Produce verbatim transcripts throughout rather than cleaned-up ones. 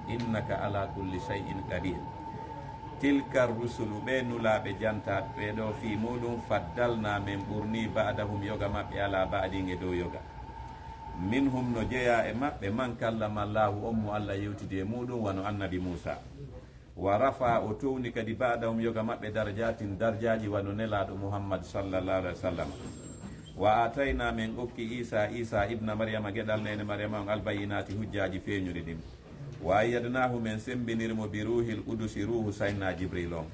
إنك على كل شيء قدير. تلك الرسل، ɓee nulaaɓe jantaaɓe ɗoo fii muuɗum, فضلنا، men ɓurni, بعضهم، yoga maɓɓe, على بعض، e dow yoga. منهم، no jeyaa e maɓɓe, من كلم الله، on mo Alla yewtidi e muuɗum, wano Annabi Muusaa. ورفع، o towni kadi, بعضهم، yoga maɓɓe, درجات، darjaaji, wano Nelaaɗo Muhammad صلى الله عليه وسلم. وآتينا، men okki, عيسى، Iisaa, ابن مريم، geɗal neene Maryama on, البينات، hujjaaji feeñuɗi ɗin. وأيدناه، men semmbiniri mo, بروح القدس، ruuhu saynaa Jibriil on.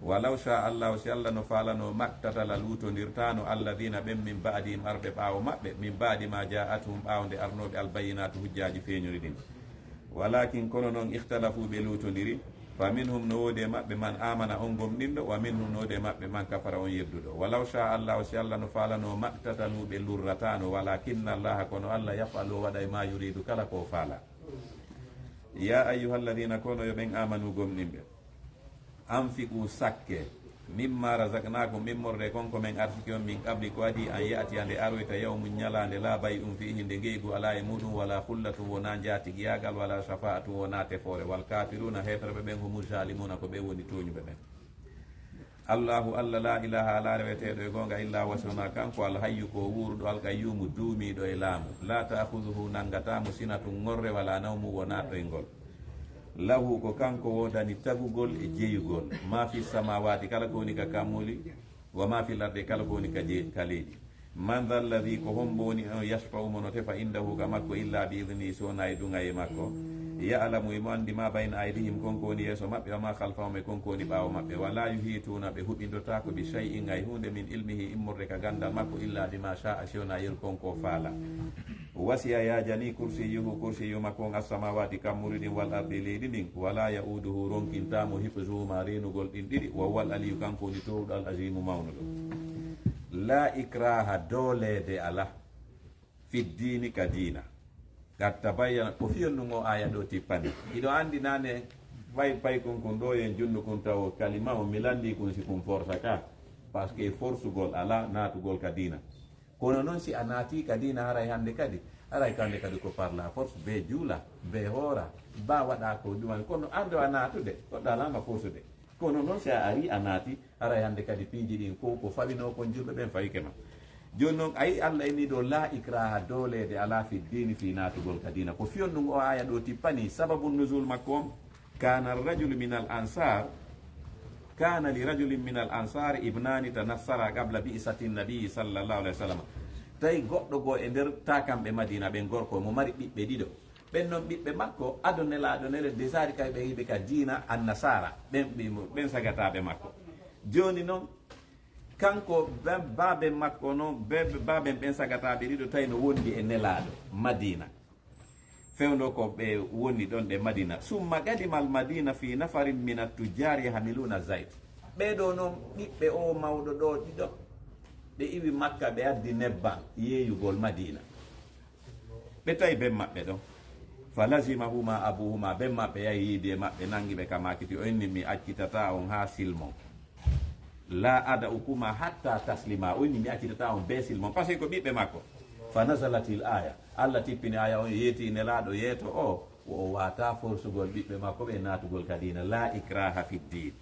ولو شاء الله، si Alla no faalano, ما اقتتل، luutondirtaano, الذين، ɓen, من بعدهم، arɓe ɓaawo maɓɓe, من بعد ما جاءتهم، ɓaawo nde arnoo ɓe, البينات، hujjaaji feeñuɗi ɗin. ولكن، kono non, اختلفوا، ɓe luutondiri, فمنهم، no woodi e maɓɓe, من آمن، on gomɗinɗo, ومنهم، no woodi e maɓɓe, من كفر، on yedduɗo. ولو شاء الله، si Alla no faalano, ما اقتتلوا، ɓe lurrataano, ولكن الله، kono Alla, يفعل، o waɗay, ما يريد، kala ko o faalaa. يا أيها الذين، kono yo ɓen آمنوا gomɗinɓe, أنفقوا sakkee, مما رزقناكم immorde kon ko men arsiki on, من قبل ko adii, أن يأتي nde aroyta, يوم ñalaande, لا بيع فيه nde ngeygu alaa e muuɗum, ولا خلة wonaa njaatigiyaagal, ولا شفاعة wonaa tefoore, والكافرون heeferɓe ɓen, هم الظالمون ko ɓe woni tooñuɓe ɓen. Allaahu Alla, لا إله alaa reweteeɗo e goonga إلا هو so wonaa kanko, الحي ko o wuuruɗo, القيوم duumiiɗo e laamu, لا تأخذه nanngataa mo, سنة ŋorre, ولا نوم wonaa ɗoyngol. له ko kanko woodani tagugol e jeyugol, ما في السماوات kala ko woni ka kammuuli, وما في الأرض kala ko woni ka je-, ka leydi. من ذا الذي ko hommbo woni on, يشفع mo no tefa, عنده ka makko, إلا بإذنه so wonaa e duŋayee makko. يعلم himo anndi, ما بين أيديهم kon ko woni yeeso maɓɓe, وما خلفهم e kon ko woni ɓaawo maɓɓe. ولا يحيطون ɓe huɓindotaako, بشيء hay huunde, من علمه immorde ka ganndal makko, إلا بما شاء si wonaa yeru kon ko faalaa. وسع yaajanii, كرسيه kursiyu makko on, السماوات kammuuli ɗin, والأرض leydi ndin, ولا يئوده ronkintaa mo, حفظهما reenugol ɗin ɗiɗi, وهو العلي kanko woni toowɗo, العظيم mawnuɗo. لا إكراه dooleede alaa, في الدين ka diina. قد تبين ko fii on ɗum oo aaya ɗoo tippani. Hiɗon anndi naane fay paykun kun ɗoo yen junnu kun tawo kalima on mi lanndii kun si kun forsa ka. Parce que forsugol alaa naatugol ka diina. Kono non si a naatii ka diina haray hannde kadi, haray hannde kadi ko par la force, bee juula, bee hoora, baa waɗa ko ɗuman, kono an ɗo a naatude, goɗɗo alaama forsude. Kono non si a arii a naati, haray hannde kadi piiji ɗin fow ko fawinoo kon julɓe ɓen fawike ma. Jooni non a yi'i Alla inni ɗo, لا إكراه dooleede alaa في الدين fii naatugol ka diina. Ko fii on ɗum oo aaya ɗoo tippani, sababu nuzul makko on, كان الرجل من الأنصار، كان لرجل من الأنصار ابنان تنصرا قبل بعثة النبي صلى الله عليه وسلم. Tawi goɗɗo goo e nder taakamɓe Madiina ɓen gorko mo mari ɓiɓɓe ɗiɗo. Ɓen non ɓiɓɓe makko, ado Nelaaɗo nele desaari kay ɓe yiɓe ka diina Annasaara, ɓen ɓi-, ɓen sagataaɓe makko. Jooni non, kanko ba-, baaben makko non, be-, be-, baaben ɓen sagataaɓe ɗiɗo tawi no wondi e Nelaaɗo Madiina. Fewndo ko ɓe woni ɗon ɗe Madina. ثم قدم المدينة في نفر من التجار يحملون الزيت. Ɓee ɗoo non ɓiɓɓe oo mawɗo ɗoo ɗiɗo, ɓe iwi Makka, ɓe addi nebban yeeyugol Madina. Ɓe tawi ben maɓɓe ɗon. فلزمهما أبوهما, ben maɓɓe yahi yiidi e maɓɓe, nangi ɓe ka maakiti, o inni, "Mi accitataa on haa silmon." "لا أدعكما حتى تسلما," o inni, "Mi accitataa on bee silmon." Parce que ko ɓiɓɓe makko. فنزلت الآية. Allah tippini aaya on, yeeti Nelaaɗo yeeto o, wo o waataa forsugol ɓiɓɓe makko ɓe naatugol ka diina. لا إكراه في الدين.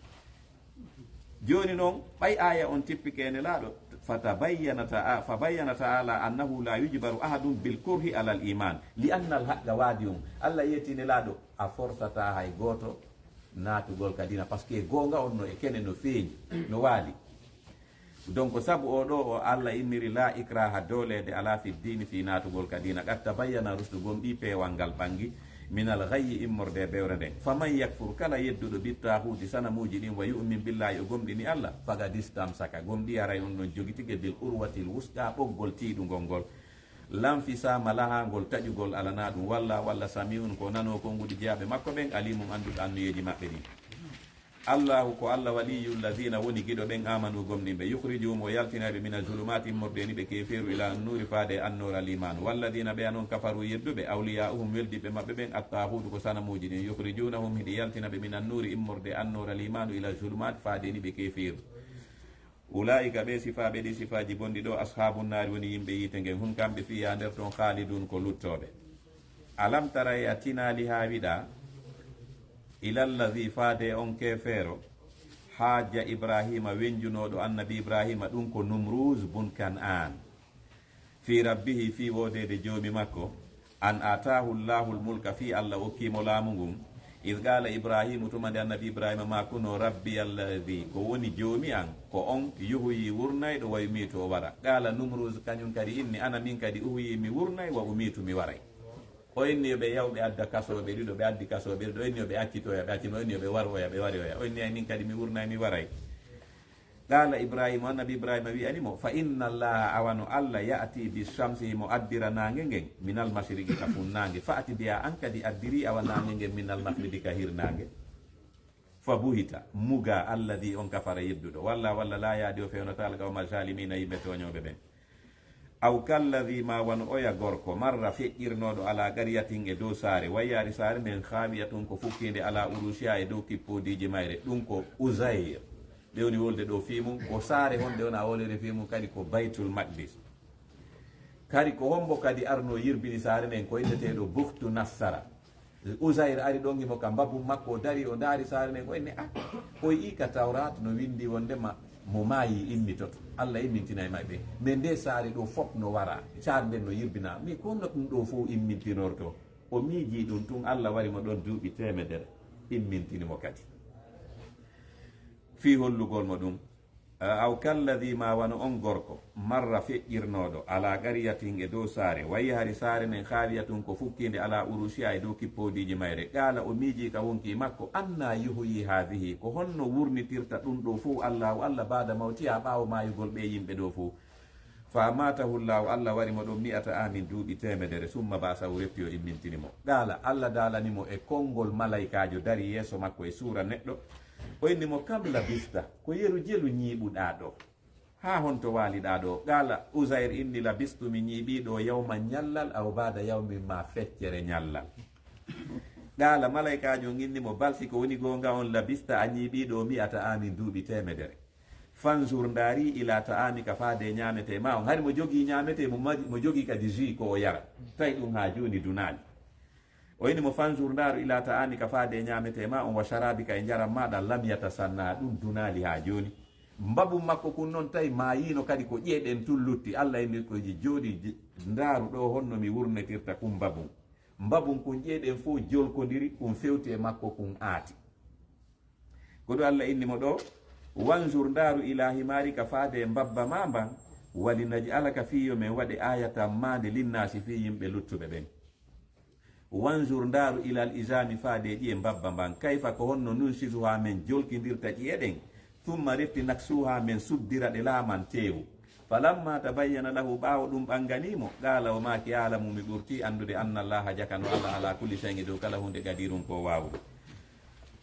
Jooni non, ɓay aaya on tippike e Nelaaɗo, فتبين تع-, فبين تعالى أنه لا يجبر أحد بالكره على الإيمان، لأن الحق واضح. Allah yeeti Nelaaɗo, a forsataa hay gooto naatugol ka diina, parce que goonga on no e kene, no feeñi, no waali. Donc, sabu o ɗoo o Allah inniri, "لا إكراه, dooleede alaa, في الدين, fii naatugol ka diina. قد تبين الرشد, gomɗii peewal ngal ɓangi, من الغي, immorde e bewre nden. فمن يكفر, kala yedduɗo, بالطاغوت, sanamuuji ɗin, ويؤمن بالله, o gomɗini Allah, فقد استمسك, gomɗii haray on ɗon jogitike, بالعروة الوثقى, ɓoggol tiiɗungol ngol. لا انفصام لها, ngol taƴugol alanaa ɗum. والله, Allah, سميع, ko nanoowo konnguɗi jeyaaɓe makko ɓen, عليم, annduɗo anniyeeji maɓɓe ɗin." الله, ko Allah, ولي الذين, woni giɗo ɓen, آمنوا, gomɗinɓe, يخرجهم, o yaltinay ɓe, من الظلمات, immorde e niɓe keefeeru, إلى النور, faade e annoora liimaanu. والذين, ɓeya non, كفروا, yedduɓe, أولياؤهم, weldiɓɓe maɓɓe ɓen, الطاغوت, ko sanamuuji ɗin, يخرجونهم, hiɗi yaltina ɓe, من النور, immorde e annoora liimaanu, إلى الظلمات, faade e niɓe keefeeru. أولئك, ɓee sifaaɓe ɗii sifaaji bonɗi ɗoo, أصحاب النار, woni yimɓe yiite ngen, هم, kamɓe, فيها, nder ton, خالدون, ko luttooɓe. Alam tara, a tinaali haa wiɗa, ila alladhi, faade on keefeero, hajja Ibrahima, wenjunooɗo annabi Ibrahima, ɗum ko Numruz bun Kan'an, fi rabbihi, fii woodeede joomi makko, an ataahu llahul mulka, fii Allah okkii mo laamu ngun. Id qaala Ibrahimu, tuma nde annabi Ibrahima maakunoo, rabbi alladhi, ko woni joomi an, ko on, yuhyi, wurnayɗo, wa yumiitu, o wara. Qaala Numruz, kañum kadi inni, ana min kadi, uhyi, mi wurnay, wa umiitu, mi waray. O inni yo ɓe yaw, ɓe adda kasooɓe ɗiɗo, ɓe addi kasooɓe ɗiɗo, o inni yo ɓe accitoya, ɓe accino, o inni yo ɓe waroya, ɓe waroya, o inni ay min kadi mi wurnay, mi waray. Qaala Ibrahimu, annabi Ibrahima wi'ani mo, fa inna llaaha, awa no Allah, ya'ti bi shamsi, himo addira naange ngen, minal mashriqi, ka funnaange, fa'ti biha, an kadi addiri awa naange ngen, minal maghribi, ka hirnaange. Fa buhita, muga, alladhi, on kafara, yedduɗo, walla, walla, laa yahdi, o fewnataa, al qawma zaalimiina, yimɓe tooñooɓe ɓen. Aw kalladhi, ma wano oya gorko, marra, feƴƴirnooɗo, ala qaryatin, e dow saare, wayyaari saare nden, khawiyatun, ko fukkiinde, ala urushiha, e dow kippoodiiji mayre. Ɗum ko Uzair. Ɓe woni wolde ɗo fii mum, ko saare honde wona wolere fii mum, kadi ko Baytul Maqdis. Kadi ko hombo kadi arno yirbini saare nden, ko inneteeɗo Bukhtu Nassara. Uzair ari ɗon, himo ka mbabu makko, o dari, o ndaari saare nden, o inni, "Ah, o yi'i ka Tawrat no windi wonde ma, mo maayi immitoto. Allah immintinay may ɓe. Mais nde saare ɗo fop no wara, saare nden no yirbina. Mais ko no ɗum ɗo fof immintinorto?" O miiji ɗum tun, Allah wari mo ɗon duuɓi teemedere, immintini mo kadi. Fii hollugol mo ɗum, aw kalladhi, ma wano on gorko, marra, feƴƴirnooɗo, ala qaryatin, e dow saare, wayi hari saare nden, khawiyatun, ko fukkiinde, ala urushiha, e dow kippoodiiji mayre. Qaala, o miiji ka wonkii makko, anna yuhyi hadhihi, ko honno wurnitirta ɗum ɗo fow Allahu Allah, ba'da mawtiha, ɓaawo maayugol ɓee yimɓe ɗo fow? Fa amatahu Llahu, Allah wari mo ɗon, mi'ata amin, duuɓi teemedere, summa ba'asahu, refti o immintini mo. Qaala, Allah daalani mo e konngol malaykaajo dari yeeso makko e suura neɗɗo, o inni mo, kam labista, ko yeru jelu ñiiɓuɗaa ɗo? Haa honto waaliɗaa ɗo? Qaala, Uzair inni, labistu, mi ñiiɓii ɗo yawman, ñallal, aw ba'da yawmin, maa feccere ñallal. Qaala, malaykaajo on inni mo, bal, si ko woni goonga on, labista, a ñiiɓii ɗo, mi'ata amin, duuɓi teemedere. Fanzur, ndaari, ila ta'amika, faade e ñaametee maa on. Hari mo jogii ñaametee, mo mari, mo jogii kadi jus ko o yara. Tawi ɗum haa jooni dunaali. O inni mo, fanzur, ndaaru, ila ta'amika, faade e ñaametee maa on, wa sharabika, e njaram maaɗa, lam yatasanna, ɗum dunaali haa jooni. Mbabun makko kun non tawi maayiino kadi ko ƴi'e ɗen tun lutti. Allah inni ko ji-, jooɗi ji-, ndaaru ɗo honno mi wurnitirta kun mbabun. Mbabun kun ƴi'e ɗen fow jolkondiri, kun fewti e makko, kun aati. Ko ɗum Allah inni mo ɗo, wanzur, ndaaru, ila himarika, faade e mbabba maa mban, walinaj'alaka, fii yo men waɗe, ayatan, maande, linnaasi, fii yimɓe luttuɓe ɓen. Wanzur, ndaaru, ilal izami, faade e ƴi'e mbabba mban, kayfa, ko honno, nunshizuha, men jolkindirta ƴi'e ɗen, thumma, refti, naksuha, men suddira ɗe laaman teewu. Falamma tabayyana lahu, ɓaawo ɗum ɓanganii mo, qaala, o maaki, a'lamu, mi ɓurtii anndude, anna Allaha, jaka no Allah, ala kulli shay'in, e dow kala huunde, qadirun, ko waawuɗo.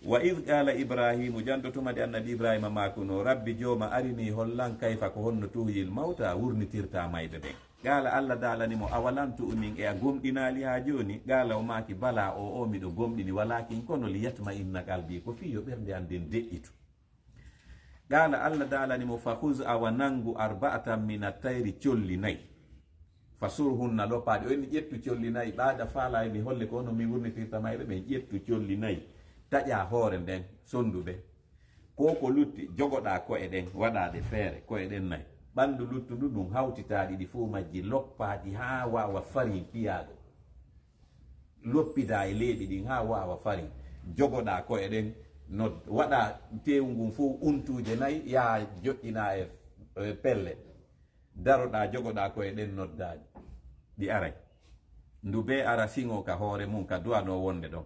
Wa idh qaala Ibrahimu, janto tuma nde annabi Ibrahima maakunoo, rabbi, jooma, arini, hollan, kayfa, ko honno, tuhyil mawta, wurnitirta mayɓe ɓen. Qaala, Allah daalani mo, awalam tu'min, e a gomɗinaali haa jooni? Qaala, o maaki, bala, o, o, miɗo gomɗini, walakin, kono, liyatma'inna qalbi, ko fii yo ɓernde an nden deƴƴitu. Qaala, Allah daalani mo, fa khuz, awa nanngu, arba'atan mina tayri, colli nayi. Fa surhunna, loppaaɗi. O inni, ƴettu colli nayi, ɓaada faala e mi holle ko honno mi wurnitirta mayɓe ɓen. Ƴettu colli nayi, taƴaa hoore nden, sonndu ɓe. Ko ko lutti, jogoɗaa ko'e ɗen, waɗaa ɗe feere, ko'e ɗen nayi. Ɓanndu luttundu ndun, hawtitaa ɗi, ɗi fow majji, loppaa ɗi haa waawa farin piyaaɗo. Loppidaa e leeɓi ɗin haa waawa farin. Jogoɗaa ko'e ɗen, nod-, waɗaa teewu ngun fow untuuje nayi, yaha joƴƴinaa e, e pelle. Daroɗaa, jogoɗaa ko'e ɗen, noddaa ɗi. Ɗi aray. Ndu bee ara siŋoo ka hoore mun, ka du'anoo wonde ɗon.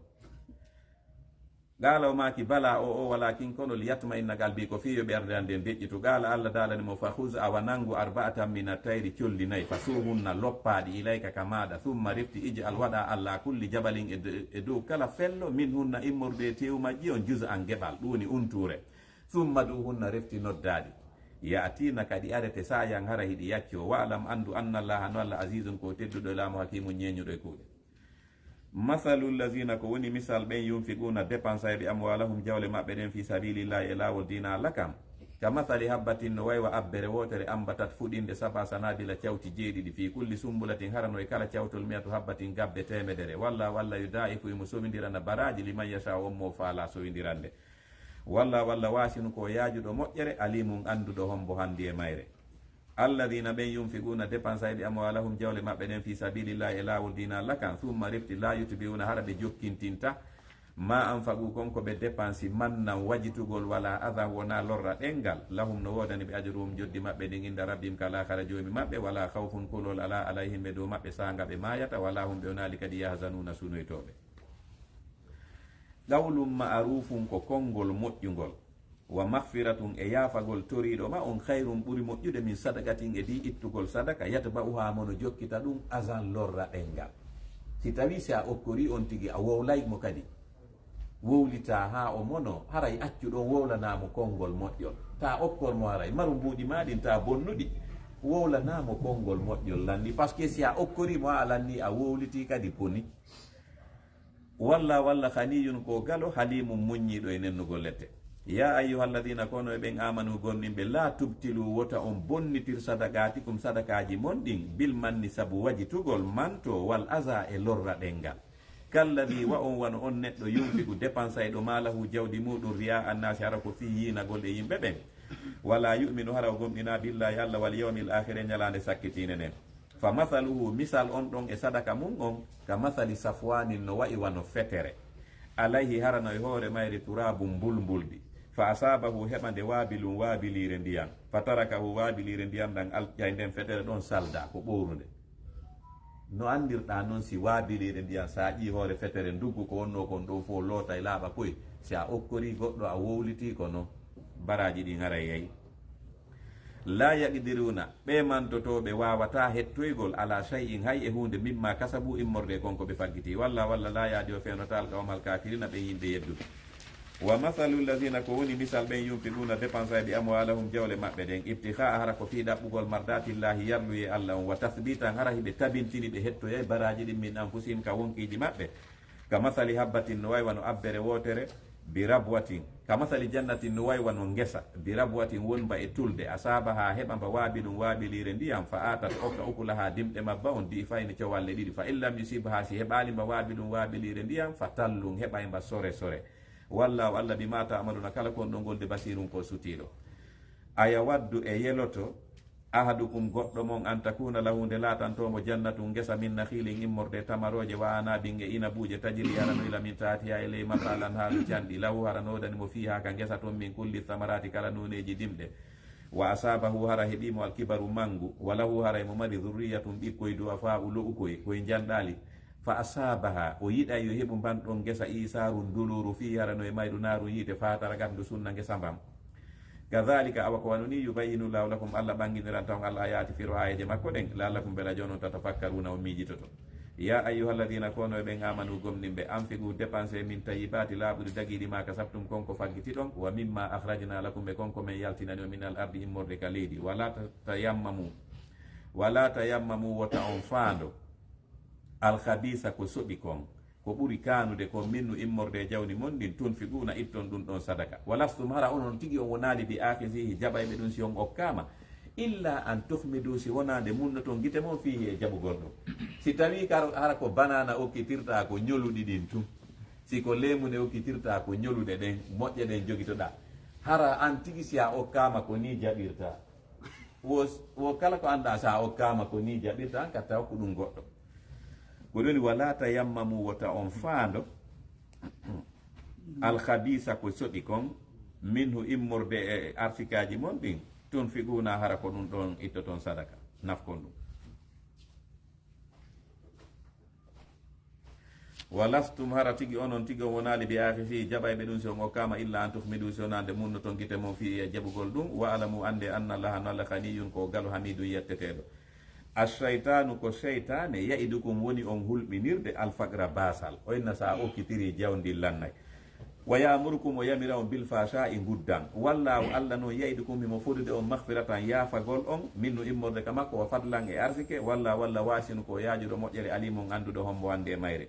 Qaala, o maaki, bala, o, o, walakin, kono, liyatma'inna qalbi, ko fii yo ɓernde an nden deƴƴitu. Qaala, Allah daalani mo, fa khuz, awa nanngu, arba'atan mina tayri, colli nayi, fa surhunna, loppaa ɗi, ilayka, ka maaɗa, thumma, refti, ij'al, waɗaa, ala kulli jabalin, e d-, e dow kala fello, minhunna, immorde e teewu majji on, juz'an, geɓal, ɗum woni untuure. Thumma du'uhunna, refti noddaa ɗi. Ya'tiinaka, ɗi arete sa'yan, hara hiɗi yaccoo. Wa'lam, anndu, anna Allaha, no Allah, azizun, ko tedduɗo e laamu, hakiimun, ñeeñuɗo e kuuɗe. Mathalu llazina, ko woni misal ɓen, yunfiquna, dépensayɓe, amwalahum, jawle maɓɓe ɗen, fi sabilillahi, e laawol diina Allah kan. Ka masali habbatin, no wayi wa abbere wootere, ambatat fuɗinde, saba sanabila, cawti jeeɗiɗi, fii kulli sumbulatin, hara no e kala cawtol, mi'atu habbatin, gabbe teemedere. Walla, walla, yudaa'ifu, himo sowindirana baraaji, liman yashaa'u, on mo faalaa sowindirande. Walla, walla, waasinu ko yaajuɗo moƴƴere, alimun, annduɗo hombo hanndi e mayre. Alladina, ɓen, yunfiquna, dépensay ɓe, amwalahum, jawle maɓɓe ɗen, fi sabilillahi, e laawol diina Allah kan, summa, refti, la yutbi'una, hara ɓe jokkintinta, ma anfaqu, kon ko ɓe dépensi, mannan, wajitugol, wala adha, wona lorra ɗengal, lahum, no woodani ɓe, ajruhum, joddi maɓɓe ndin, inda rabbihim, ka laakara joomi maɓɓe, wala khawfun, kulol ala, alayhim, ɓe dow maɓɓe, saanga ɓe maayata, wala hum, ɓe wonaali kadi, yahzanuna, sunoytooɓe. Qawlun ma'rufun, ko konngol moƴƴungol, wa maghfiratun, e yaafagol toriiɗo ma on, khayrun, ɓuri moƴƴude, min sadaqatin, e dii ittugol sadaka, yatba'uha, mo no jokkita ɗum, azan, lorra ɗengal. Si tawi si a okkori on tigi, a wowlay mo kadi, wowlitaa haa o mono, haray accu ɗon, wowlanaa mo konngol moƴƴol. Taa okkor mo, haray maru mbuuɗi maa ɗin, taa bonnuɗi, wowlanaa mo konngol moƴƴol lanni, parce que si a okkori mo, a lanni, a wowlitii kadi boni. Walla, walla, ghaniyun, ko galo, halimun, muññiiɗo e nennugol lette. Ya ayyuhalladina, kono e ɓen, amanu, gomɗinɓe, la tubtilu, wota on bonnitir, sadaqatikum, sadakaaji mon ɗin, bil manni, sabu wajitugol, manto, wal aza, e lorra ɗengal. Kalladi, wa on wano on neɗɗo, yunfiqu, dépensayɗo, malahu, jawdi muɗum, riya annasi, hara ko fii yiinagol e yimɓe ɓen. Wala yu'minu, hara o gomɗinaa, billahi, Allah, wal yawmil akhiri, e ñalaande sakkitiinde nden. Fa mathaluhu, misal on ɗon e sadaka mun on, ka mathali safwanin, no wa'i wano fetere. Alayhi, hara no e hoore mayre, turabun, mbulmbuldi. Fa asabahu, heɓa nde, wabilun, wabiliire ndiyan. Fa tarakahu, wabiliire ndiyan ɗan alƴay nden fetere ɗon, salda, ko ɓoorunde. No anndirɗaa non, si wabiliire ndiyan saaƴii hoore fetere, nduggu ko wonnoo kon ɗon fow lootay, laaɓa koy. Si a okkorii goɗɗo, a wowlitii, kono baraaji ɗin haray yahi. La yaqdiruna, ɓee mantotooɓe waawataa hettoygol, ala shay'in, hay e huunde, mimma kasabu, immorde e kon ko ɓe faggitii. Walla, walla, la yahdi, o feenotaa, al qawmal kafirina, ɓen yimɓe yedduɓe. Wa mathalu alladhina, ko woni misal ɓen, yunfiquna, dépensay ɓe, amwalahum, jawle maɓɓe ɗen, ibtigha'a, hara ko fii ɗaɓɓugol, mardatillahi, yarluye Allah on, wa tathbitan, hara hiɓe tabintini ɓe hettoyay baraaji ɗin, min anfusihim, ka wonkiiji maɓɓe. Ka mathali habbatin, no way wano abbere wootere, bi rabwatin, ka mathali jannatin, no way wano ngesa, bi rabwatin, wonba e tulde, asaabaha, heɓa mba, waabilun, waabiliire ndiyan, fa aatat, okka, ukulaha, dimɗe mabba on, di'fayni, cowalle ɗiɗi, fa in lam yusibha, si heɓaali mba, waabilun, waabiliire ndiyan, fa tallun, heɓay mba sore sore. Wallahu, Allah, bima ta'maluna, kala ko on ɗon golde, basirun, ko sutiiɗo. Ayawaddu, e yeloto, ahadukum, goɗɗo mon, an takuna lahu, nde laatantoo mo, jannatun, ngesa, min nakhilin, immorde tamarooje, wa anabin, e inabuuje, tajri, hara no ila, min tahtiha, e ley makko, al anharu, canɗi, lahu, hara no woodani mo, fiha, ka ngesa ton, min kulli thamarati, kala nooneeji dimɗe. Wa asabahu, hara heɓii mo, alkibaru, mangu, wa lahu, hara himo mari, dhurriyatun, ɓikkoy, du'afa'u, lo'ukoy, koy njanɗaali. Fa asabaha, o yiɗay yo heɓu mban ɗon ngesa, isarun, duluru, fiha, hara no e mayru, narun, yiite, fahatarakat, ndu sunna ngesa mban. Kadhalika, awa ko wano nii, yubayyinu Llahu lakum, Allah ɓanginiranta on, al ayati, firo aayeeje makko ɗen, la'allakum, bela jooni on, tatafakkaruna, on miijitoto. Ya ayyuhalladhina, kono e ɓen, amanu, gomɗinɓe, anfiqu, dépensé, min tayyibati, laaɓuɗi, dagiiɗi, ma kasabtum, kon ko faggitiɗon, wa mimma akhrajna lakum, e kon ko men yaltinani on, min al ardi, immorde ka leydi, wala ta-, tayammamu, wala tayammamu, wota on faando, al khabisa, ko soɓi kon, ko ɓuri kaanude kon, minhu, immorde e jawdi mon ndin, tunfiquna, itton ɗum ɗon sadaka. Walastum, hara onon tigi on wonaali, bi aakhizihi, jaɓayɓe ɗum si on okkaama, illa an tukhmidu, si wonaa nde munnoton gite mon, fiihi, e jaɓugol ɗum. Si tawii kar-, hara ko banaana okkitirtaa ko ñoluɗi ɗin tun, si ko leemuɗe okkitirtaa ko ñoluɗe ɗen, moƴƴe ɗen jogitoɗaa, hara an tigi si a okkaama ko nii jaɓirtaa. Wo, wo kala ko anndaa, so a okkaama ko nii jaɓirta, an katta okku ɗum goɗɗo. Ko ɗum woni, wala tayammamu, wota on faando, al khabisa, ko soɗi kon, minhu, immorde e arsikaaji mon ɗin, tunfiquna, hara ko ɗum ɗon ittoton sadaka, nafkon ɗum. Walastum, hara tigi onon tigi on wonaali, bi aakhizihi, jaɓayɓe ɗum si on okkaama, illa an tukhmidu, si wonaa nde munnoton gite mon, fiihi, e jaɓugol ɗum. Wa'lamu, anndee, anna Allaha, no Allah, ghaniyyun, ko galo, hamiidun, yetteteeɗo. Ash-shaytanu, ko seytaane, ya'idukum, woni on hulɓinirde, al-faqra, baasal. O inna, so a okkitirii, jawdi lannay. Wa ya'murukum, o yamira on, bil fahsha'i, nguddan. Wallahu, Allah non, ya'idukum, himo fodude on, maghfiratan, yaafagol on, minhu, immorde ka makko, wa fadlan, e arsike. Wallahu, Allah, wasi'un, ko yaajuɗo moƴƴere, alimun, annduɗo hombo hanndi e mayre.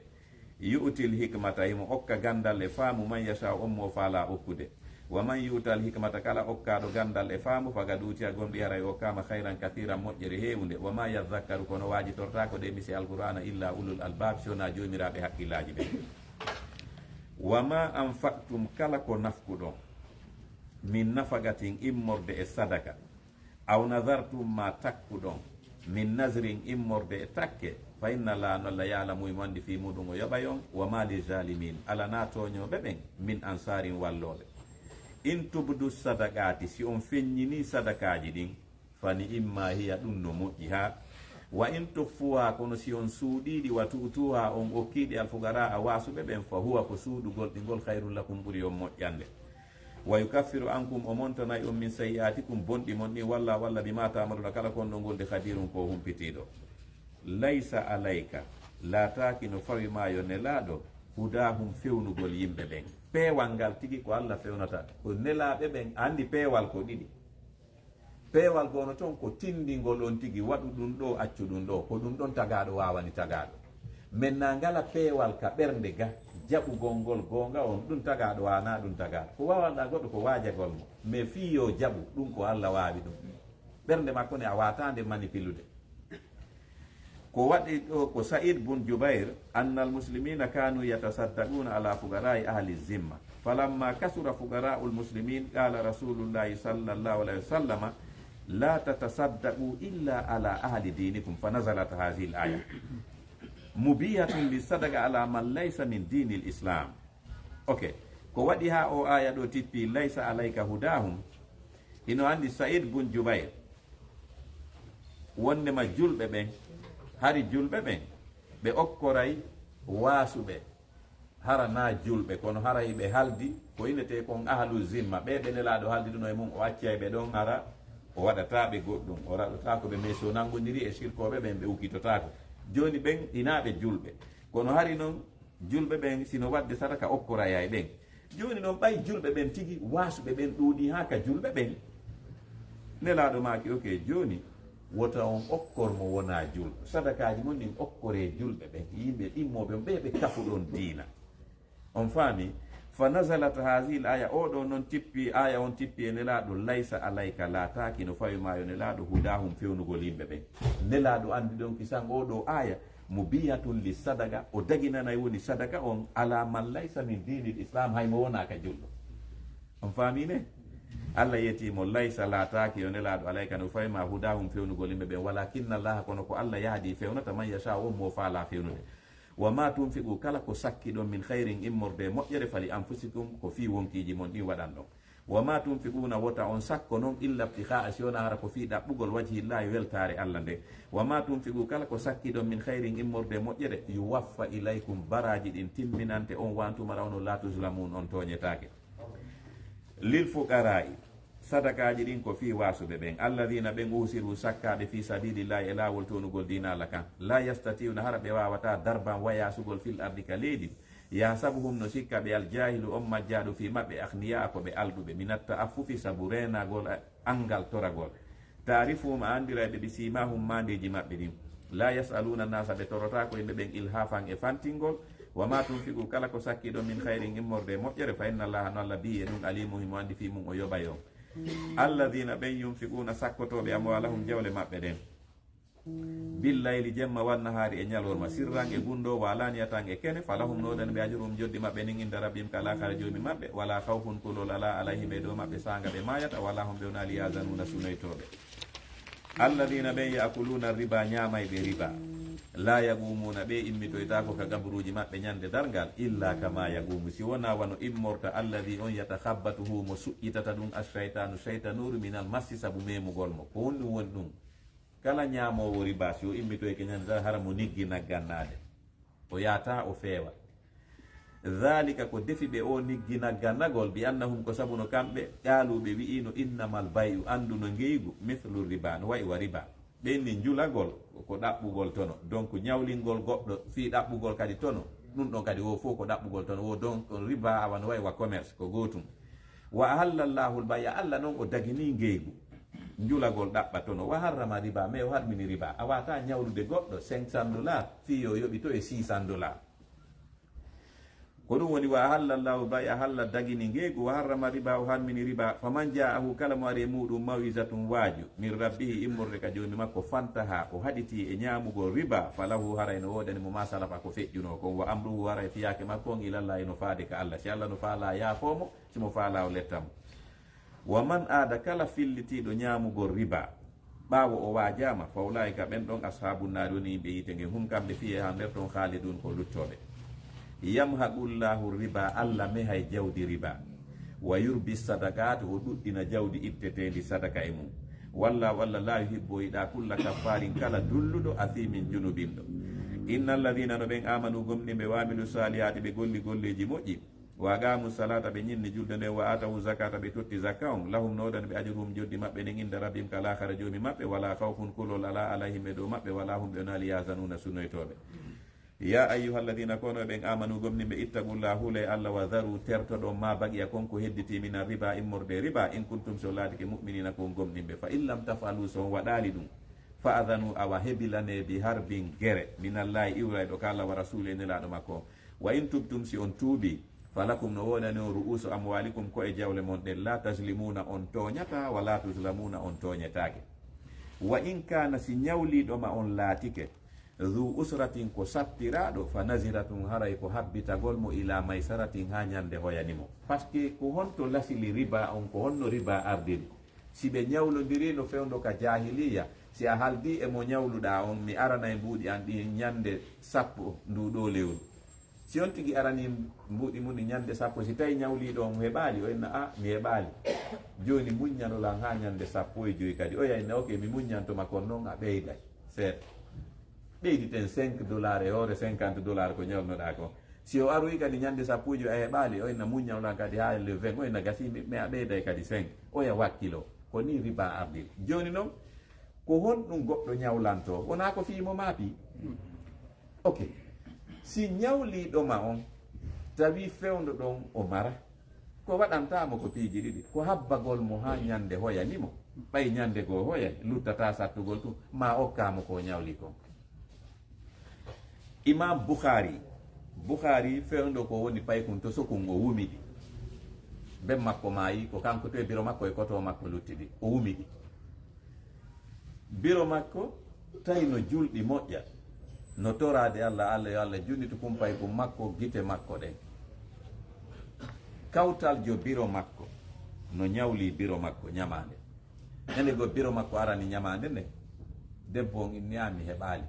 Yu'til hikmata, himo okka ganndal e faamu, man yasha'u, on mo faalaa okkude. Wa man yu'tal hikmata, kala okkaaɗo ganndal e faamu, fagad uutiya, gomɗii haray o okkaama, khayran kathiran, moƴƴere heewunde. Wa ma yadhakkaru, kono waajitortaako ɗee mise Alqur'aana, illa ulul albab, si wonaa joomiraaɓe hakkillaaji ɓen. Wa ma anfaqtum, kala ko nafquɗon, min nafaqatin, immorde e sadaka, aw nadartum, ma takkuɗon, min nazrin, immorde e takke, fa inna Allaha, no Allah, ya'lamu, himo anndi, fii muɗum o yoɓay on. Wa ma li zalimin, alanaa tooñooɓe ɓen, min ansarin, wallooɓe. In tubdu sadaqati, si on feññinii sadakaaji ɗin, fa ni'imma hiya, ɗum no moƴƴi haa. Wa in tukhfuha, kono si on suuɗii ɗi, wa tu'tuha, on okkii ɗi, al fuqaraa, waasuɓe ɓen, fa huwa, ko suuɗugol ɗi ngol, khayrun lakum, ɓuri on moƴƴande. Wa yukaffiru ankum, o montanay on, min sayyi'atikum, bonɗi mon ɗin, wallahu, Allah, bima ta'maluna, kala ko on ɗon gollude, khadirun, ko o humpitiiɗo. Laysa alayka, laataaki no fawi maa, yo Nelaaɗo, hudahum, fewnugol yimɓe ɓen. Peewal ngal tigi ko Allah fewnata, ko nelaaɓe ɓen, a anndi peewal ko ɗiɗi. Peewal gooto ton ko tinndingol on tigi, waɗu ɗum ɗoo, accu ɗum ɗoo. Ko ɗum ɗon tagaaɗo waawani tagaaɗo. Men na ngala peewal ka ɓernde ga, jaɓugol ngol goonga on, ɗum tagaaɗo waanaa ɗum tagaaɗo. Ko waawanɗaa goɗɗo ko waajagol mo. Mais fii yo jaɓu, ɗum ko Allah waawi ɗum. Ɓernde makko ne a waawataa nde manipuler. Ko waɗi ɗoo ko Sa'id bun Jubayr, anna al-muslimina kanu yatasaddaquna ala fuqara'i ahli zimma. Falamma kasura fuqara'u al-muslimin, qala Rasulullahi sallallahu alayhi wa sallama, la tatasaddaqu illa ala ahli dinikum. Fa nazalat hadhihi al-aya. Mubihatun li sadaqa ala man laysa min dini al-islam. Ok. Ko waɗi haa o aya ɗoo tippi, laysa alayka hudahum. Hino anndi Sa'id bun Jubayr, wonndema julɓe ɓen, hari julɓe ɓen, ɓe okkoray waasuɓe, hara naa julɓe, kono haray ɓe haldi ko innetee kon ahlu zimma, ɓee ɓe Nelaaɗo haldiduno e mum, o accay ɓe ɗon, hara o waɗataa ɓe goɗɗum, o waɗataa ko ɓe, mais si o nanngondiri e sirkooɓe ɓen, ɓe ukkitotaako. Jooni ɓen hinaa ɓe julɓe, kono hari non julɓe ɓen, si no waɗde sadaka, okkorayay ɓen. Jooni non, ɓay julɓe ɓen tigi, waasuɓe ɓen ɗuuɗii haa ka julɓe ɓen. Nelaaɗo maaki, ok, jooni wota on okkor mo wonaa julɗo. Sadakaaji mon ɗin okkoree julɓe ɓen, yimɓe ɗimmooɓe on, ɓee ɓe kafuɗon diina. On faami? Fa nazalat haazihil aaya, oo ɗoo non tippi, aaya on tippi e Nelaaɗo, laysa alayka, laataaki no fawi maa yo Nelaaɗo, hudaahum, fewnugol yimɓe ɓen. Nelaaɗo anndi ɗon kisan oo ɗoo aaya, mubihatun li sadaqa, o daginanay woni sadaka on, ala man laysa min diinil islam, hay mo wonaa ka julɗo. On faami ne? Allah yetii mo, laysa, laataaki yo Nelaaɗo, alayka no fawi maa, hudaahum, fewnugol yimɓe ɓen, walakinna Allaha, kono ko Allah yahdi, fewnata, man yashaa'u, on mo faalaa fewnude. Wa ma tunfiqu, kala ko sakkiɗon, min khayrin, immorde e moƴƴere, fali anfusikum, ko fii wonkiiji mon ɗin waɗanɗon. Wa ma tunfiquna, wota on sakko non, illa ibtikhaa'a, si wonaa hara ko fii ɗaɓɓugol, wajhillahi, weltaare Allah nden. Wa ma tunfiqu, kala ko sakkiɗon, min khayrin, immorde e moƴƴere, yuwaffa ilaykum, baraaji ɗin timminante on, wa antum, hara onon, la tuzlamun, on tooñetaake. Lil fuqaraa'i, sadakaaji ɗin ko fii waasuɓe ɓen, alladhina, ɓen, uhsiru, sakkaaɓe, fii sabilillahi, e laawol townugol diina Allah kan, la yastati'una, hara ɓe waawataa, darban, wayasugol, fil ardi, ka leydi. Yahsabuhum, no sikka ɓe, al jaahilu, on majjaaɗo fii maɓɓe, aghniyaa, ko ɓe alɗuɓe, minat ta'affufi, sabu reenagol, a-, anngal toragol. Taarifuhum, a anndiray ɓe, bi siimahum, maandeeji maɓɓe ɗin. La yas'aluna nasa, ɓe torotaako yimɓe ɓen, ilhafan, e fantingol. Wa ma tunfiqu, kala ko sakkiɗon, min khayrin, immorde e moƴƴere, fa inna Allaha, no Allah, bihi, e ɗum, alimun, himo anndi, fii mum, o yoɓay on. Alladhina, ɓen, yunfiquna, sakkotooɓe, amwalahum, jawle maɓɓe ɗen. Billayli, jemma, wan nahaari, e ñalorma, sirran, e gunndoo, wa alaniyatan, e kene, falahum, no woodani ɓe, ajruhum, joddi maɓɓe ndin, inda rabbihim, ka laakara Joomi maɓɓe, wala khawfun, kulol alaa, alayhim, e dow maɓɓe, saanga ɓe maayata, wala hum, ɓe wonaali, yahzanuna, sunoytooɓe. Alladhina, ɓen, ya'kuluna riba, ñaamayɓe riba, la yaqumuna, ɓe immitoytaako, ka qaburuuji maɓɓe ñande darngal, illa kama yaqumu, si wonaa wano immorta, alladhi, on, yatakhabbatuhu, mo suƴƴitata ɗum, ash-shaytanu, shaytanuuru, minal massi, sabu memugol mo. Ko honɗum woni ɗum? Kala ñaamoowo riba, si o immitoyke ñande darngal, hara mo niggi naggannaade, o yaata, o feewa. Dhalika, ko defi ɓe o niggi naggannagol, bi annahum, ko sabu no kamɓe, qaalu, ɓe wi'ino, innamal bay'u, anndu no ngeygu, mithlu riba, no wa'i wa riba. Ɓe inni njulagol ko ɗaɓɓugol tono, donc ñawlingol goɗɗo fii ɗaɓɓugol kadi tono, ɗum ɗon kadi wo fof ko ɗaɓɓugol tono, wo donc riba, awa no wa'i wa commerce, ko gootum. Wa ahalla Allahu al-bay'a, Allah non o daginii ngeygu, njulagol ɗaɓɓa tono. Wa harrama riba, mais o harmini riba. A waawataa ñawlude goɗɗo cinq cents dollars fii yo yoɓito e six cents dollars. Ko ɗum woni, wa ahalla Allahu bay, ahalla dagini ngeegu, wa harrama riba, o harmini riba. Faman ja'ahu, kala mo ari e muuɗum, maw'izatun, waaju, min rabbihi, immorde ka joomi makko, fantaha, o haɗiti e ñaamugol riba, falahu, haray no woodani mo ma salafa, ko feƴƴunoo kon, wa amruhu, haray fiyaake makko on, ilallahi, no faade ka Allah. Si Allah no faalaa, yaafoo mo, si mo faalaa, o letta mo. Wa man aada, kala fillitiiɗo ñaamugol riba, ɓaawo o waajaama, fa ulaa'ika, ɓen ɗon, ashaabu naari, woni yimɓe yiite ngen, hum, kamɓe, fiihaa, nder ton, khaaliduun, ko luttooɓe. Yamhaqu Llaahu riba, Allah mehay jawdi riba. Wa yurbi sadaqaat, o ɗuɗɗina jawdi itteteendi sadaka e mum. Wallaahu, Allah, laa yuhibbu, o yiɗaa, kulla kaffaarin, kala dulluɗo, asiimin, junubinɗo. Inna alladhiina, no ɓen, aamanu, gomɗinɓe, wa amilu saalihaati, ɓe golli golleeji moƴƴi, wa aqaamu salaata, ɓe ñinni julde nden, wa aatawu zakaata, ɓe totti zakka on, lahum, no woodani ɓe, ajruhum, joddi maɓɓe nden, inda rabbihim, ka laakara joomi maɓɓe, walaa khawfun, kulol alaa, alayhim, e dow maɓɓe, walaa hum, ɓe wonaa, yahzanuuna, sunoytooɓe. Yaa ayyuhalladhiina, ko onon ɓen, aamanu, gomɗinɓe, ɓe, ittaqullaaha, hulee Allah, wa dharu, tertoɗon, maa baqiya, kon ko hedditii, mina riba, immorde riba, in kuntum, si on laatike, mu'miniina, ko on gomɗinɓe. Fa in lam taf'alu, si on waɗaali ɗum, fa'dhanu, awa hebilanee, bi harbin, gere, minallaahi, iwrayɗo ka Allah, wa rasuulihi, e Nelaaɗo makko on. Wa in tubtum, si on tuubii, falakum, no woodani on, ru'uusu amwaalikum, ko'e jawle mon ɗen, laa tazlimuuna, on tooñataa, wa laa tuzlamuuna, on tooñetaake. Wa in kaana, si ñawliiɗo ma on laatike, dhu usratin, ko sattiraaɗo, fa naziratun, haray ko habbitagol mo, ilaa maysaratin, haa ñande hoyani mo. Parce que ko honto lasili riba on, ko honno riba ardiri? Si ɓe ñawlondirii no fewndo ka jaahiliya, si a haldii e mo ñawluɗaa on, mi aranay mbuuɗi an ɗin ñande sappo nduu ɗoo lewru. Si on tigi aranii mbuuɗi mun ɗin ñande sappo, si tawi ñawliiɗo on heɓaali, o inna, a, mi heɓaali. Jooni muññanol an haa ñande sappo e joy kadi. Oya inna, ok, mi muññanto ma, kono non a ɓeyday seeɗa. Ɓeyditen cinq dollars e hoore cinquante dollars ko ñawlunoɗaa kon. Si o aroyi kadi ñande sappo e joy a heɓaali, o inna muññanol an kadi haa le vingt, o inna gasii mi, mi a ɓeyday kadi cinq. Oya wakkiloo. Ko nii riba ardiri. Jooni non, ko honɗum goɗɗo ñawlantoo? Wonaa ko fii mo maa fii? Ok. Si ñawliiɗo ma on tawi fewndo ɗon o mara, ko waɗantaa mo ko piiji ɗiɗi, ko habbagol mo haa ñande hoyani mo. Ɓay ñande goo hoyay, luttataa sattugol tun, maa okkaa mo ko o ñawli kon. Imam Bukhari, Bukhari fewndo ko woni paykun to sokun o wumi ɗi. Ben makko maayi, ko kanko to e biro makko e koto makko lutti ɗi, o wumi ɗi. Biro makko tawi no julɗi moƴƴa, no toraade Allah, Allah yo Allah junnit kumpay kun makko, gite makko ɗen. Kawtal jo biro makko no ñawli biro makko ñamaande. Ñande go biro makko arani ñamaande nden, debbo on inni, "A, mi heɓaali."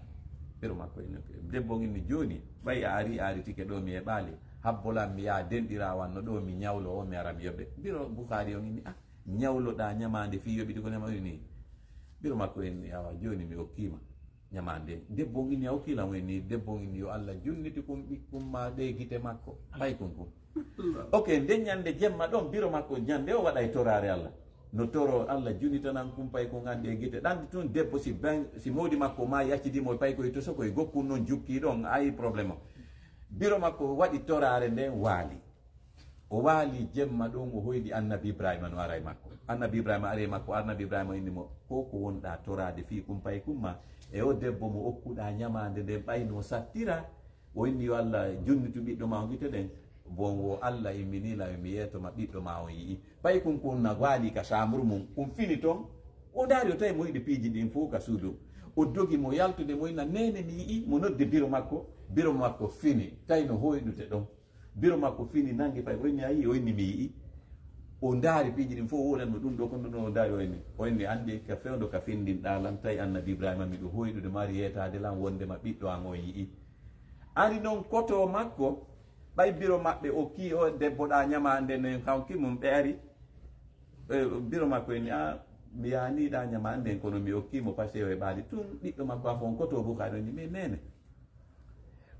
Biro makko inni, "Debbo on inni, jooni ɓay a ari, a aritike ɗo, mi heɓaali. Habbolan mi yaha denɗiraawo an no ɗo, mi ñawlo o, mi ara mi yoɓe." Biro Bukhari on inni, "A, ñawloɗaa ñamaande fii yoɓidi ko ñama ni?" Biro makko inni, "Awa, jooni mi okkiima ñamaande." Debbo on inni, "A okkiila mo?" Inni, debbo on inni, "Yo Allah junniti kun ɓikkun ma ɗe gite makko, paykun kun." Ok, nden ñande jemma ɗon, biro makko ñande o waɗay toraare Allah. No toro Allah junnitanan kun paykun an ɗe gite. Ɗan tun debbo si ben, si mawdi makko ma yaccidi mo paykoy to sokoy gokkun non jukki ɗon, ayi problème o. Biro makko waɗi toraare nden waali. O waali jemma ɗon, o hoyɗi Annabi Ibrahima no ara e makko. Annabi Ibrahima ari e makko, Annabi Ibrahima inni mo, "Ko ko wonɗaa toraade fii kumpay kumma e o debbo mo okkuɗaa ñamaande nden ɓay no sattira?" O inni, "Yo Allah junnitu ɓiɗɗo ma o gite ɗen." Bon wo Allah immini la, mi yeeto ma ɓiɗɗo ma on yi'i. Ɓay kun kun na waali ka saamuru mum, kun fini ton. O ndaari, o tawi mo yiɗi piiji ɗin fof ka suudu. O dogi mo yaltude, mo inna, "Neene, mi yi'i." Mo noddi biro makko, biro makko fini, tawi no hoyɗude ɗon. Biro makko fini, nangi pay, o inni, "A yi'i?" O inni, "Mi yi'i." O ndaari piiji ɗin fof, o woɗan mo ɗum ɗo, kono ɗum o ndaari, o inni, o inni, "Anndi ka fewndo ka findinɗaa lan, tawi Annabi Ibrahima miɗo hoyɗude, mari yeetaade lan, wondema ɓiɗɗo an on yi'i." Ari non koto makko, ɓay biro maɓɓe okki o debbo ɗa ñamaande nden, hawki mum ɓe ari. Eh, biro makko inni, "A, mi yaani ɗa ñamaande nden, kono mi okki mo, parce que o heɓaali." Tun ɓiɗɗo makko afo on koto Bukhari, o inni, "Mais neene,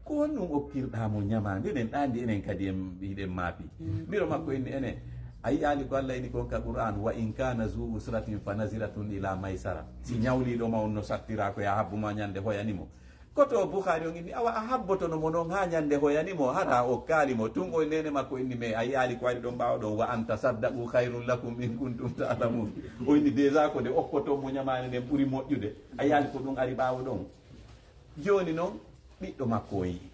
ko honɗum okkirɗaa mo ñamaande nden? Ɗaandi enen kadi en, hiɗen maapi." Biro makko inni, "Ene, a yi'aali ko Allah inni kon ka Qur'an, wa in kana zu usratin fa naziratun ila maysara. Si ñawliiɗo ma on no sattira, ko ya habbu ma ñande hoyani mo." Koto Bukhari on inni, "Awa a habbotono mo non haa ñande hoyani mo, hara a okkaali mo?" Tun o neene makko inni, "Mais a yi'aali ko ari ɗon ɓaawo ɗon, wa an tasaddaqu khayrun lakum in kuntum ta'lamun." O inni, "Déjà ko nde okkoton mo ñamaande nden ɓuri moƴƴude. A yi'aali ko ɗum ari ɓaawo ɗon?" Jooni non, ɓiɗɗo makko on yi'i.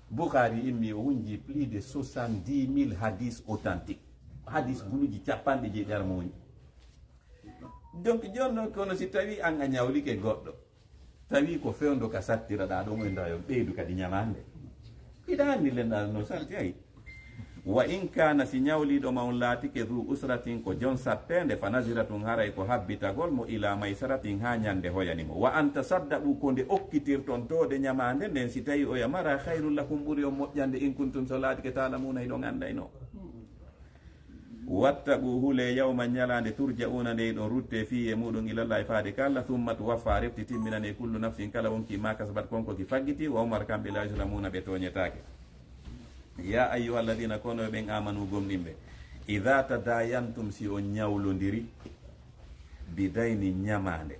Bukhari immi o hunji plus de soixante-dix mille hadis authentique. Hadis buluji capanɗe jeeɗi ara mo woni. Donc jooni noon, kono si tawi an a ñawlike goɗɗo, tawi ko fewndo ka sattiraɗa ɗon, o nda yo ɓeydu kadi ñamande. Iɗa anndi lenɗa no satti ay. Wa in kana, si ñawliɗo ma on laatike zu usratin ko jon sattende, fa naziratun, haray ko habbitagol mo, ila maysaratin ha ñande hoyani mo. Wa an tasaddaqu, ko nde okkitirton toode ñamande nden, si tawi oya mara, khayrun lakum, ɓuri on moƴƴande, in kuntum, so laatike, ta'lamuna, hiɗon anndayno. Wattaqu, hule, yawman, ñalaande, turja'una, nde hiɗon rutte, fii, e muɗum, ilallahi, faade ka Allah, thumma tuwaffa, a refti timminane, kullu nafsin, kala wonki, ma kasabat, kon ko ki faggiti, wa hum, kamɓe, la yuzlamuna, ɓe tooñetaake. Ya ayyuha alladhina, kono ɓen amanu, gomɗinɓe, idha tadayantum, si on ñawlondiri, bidaynin, ñamaande,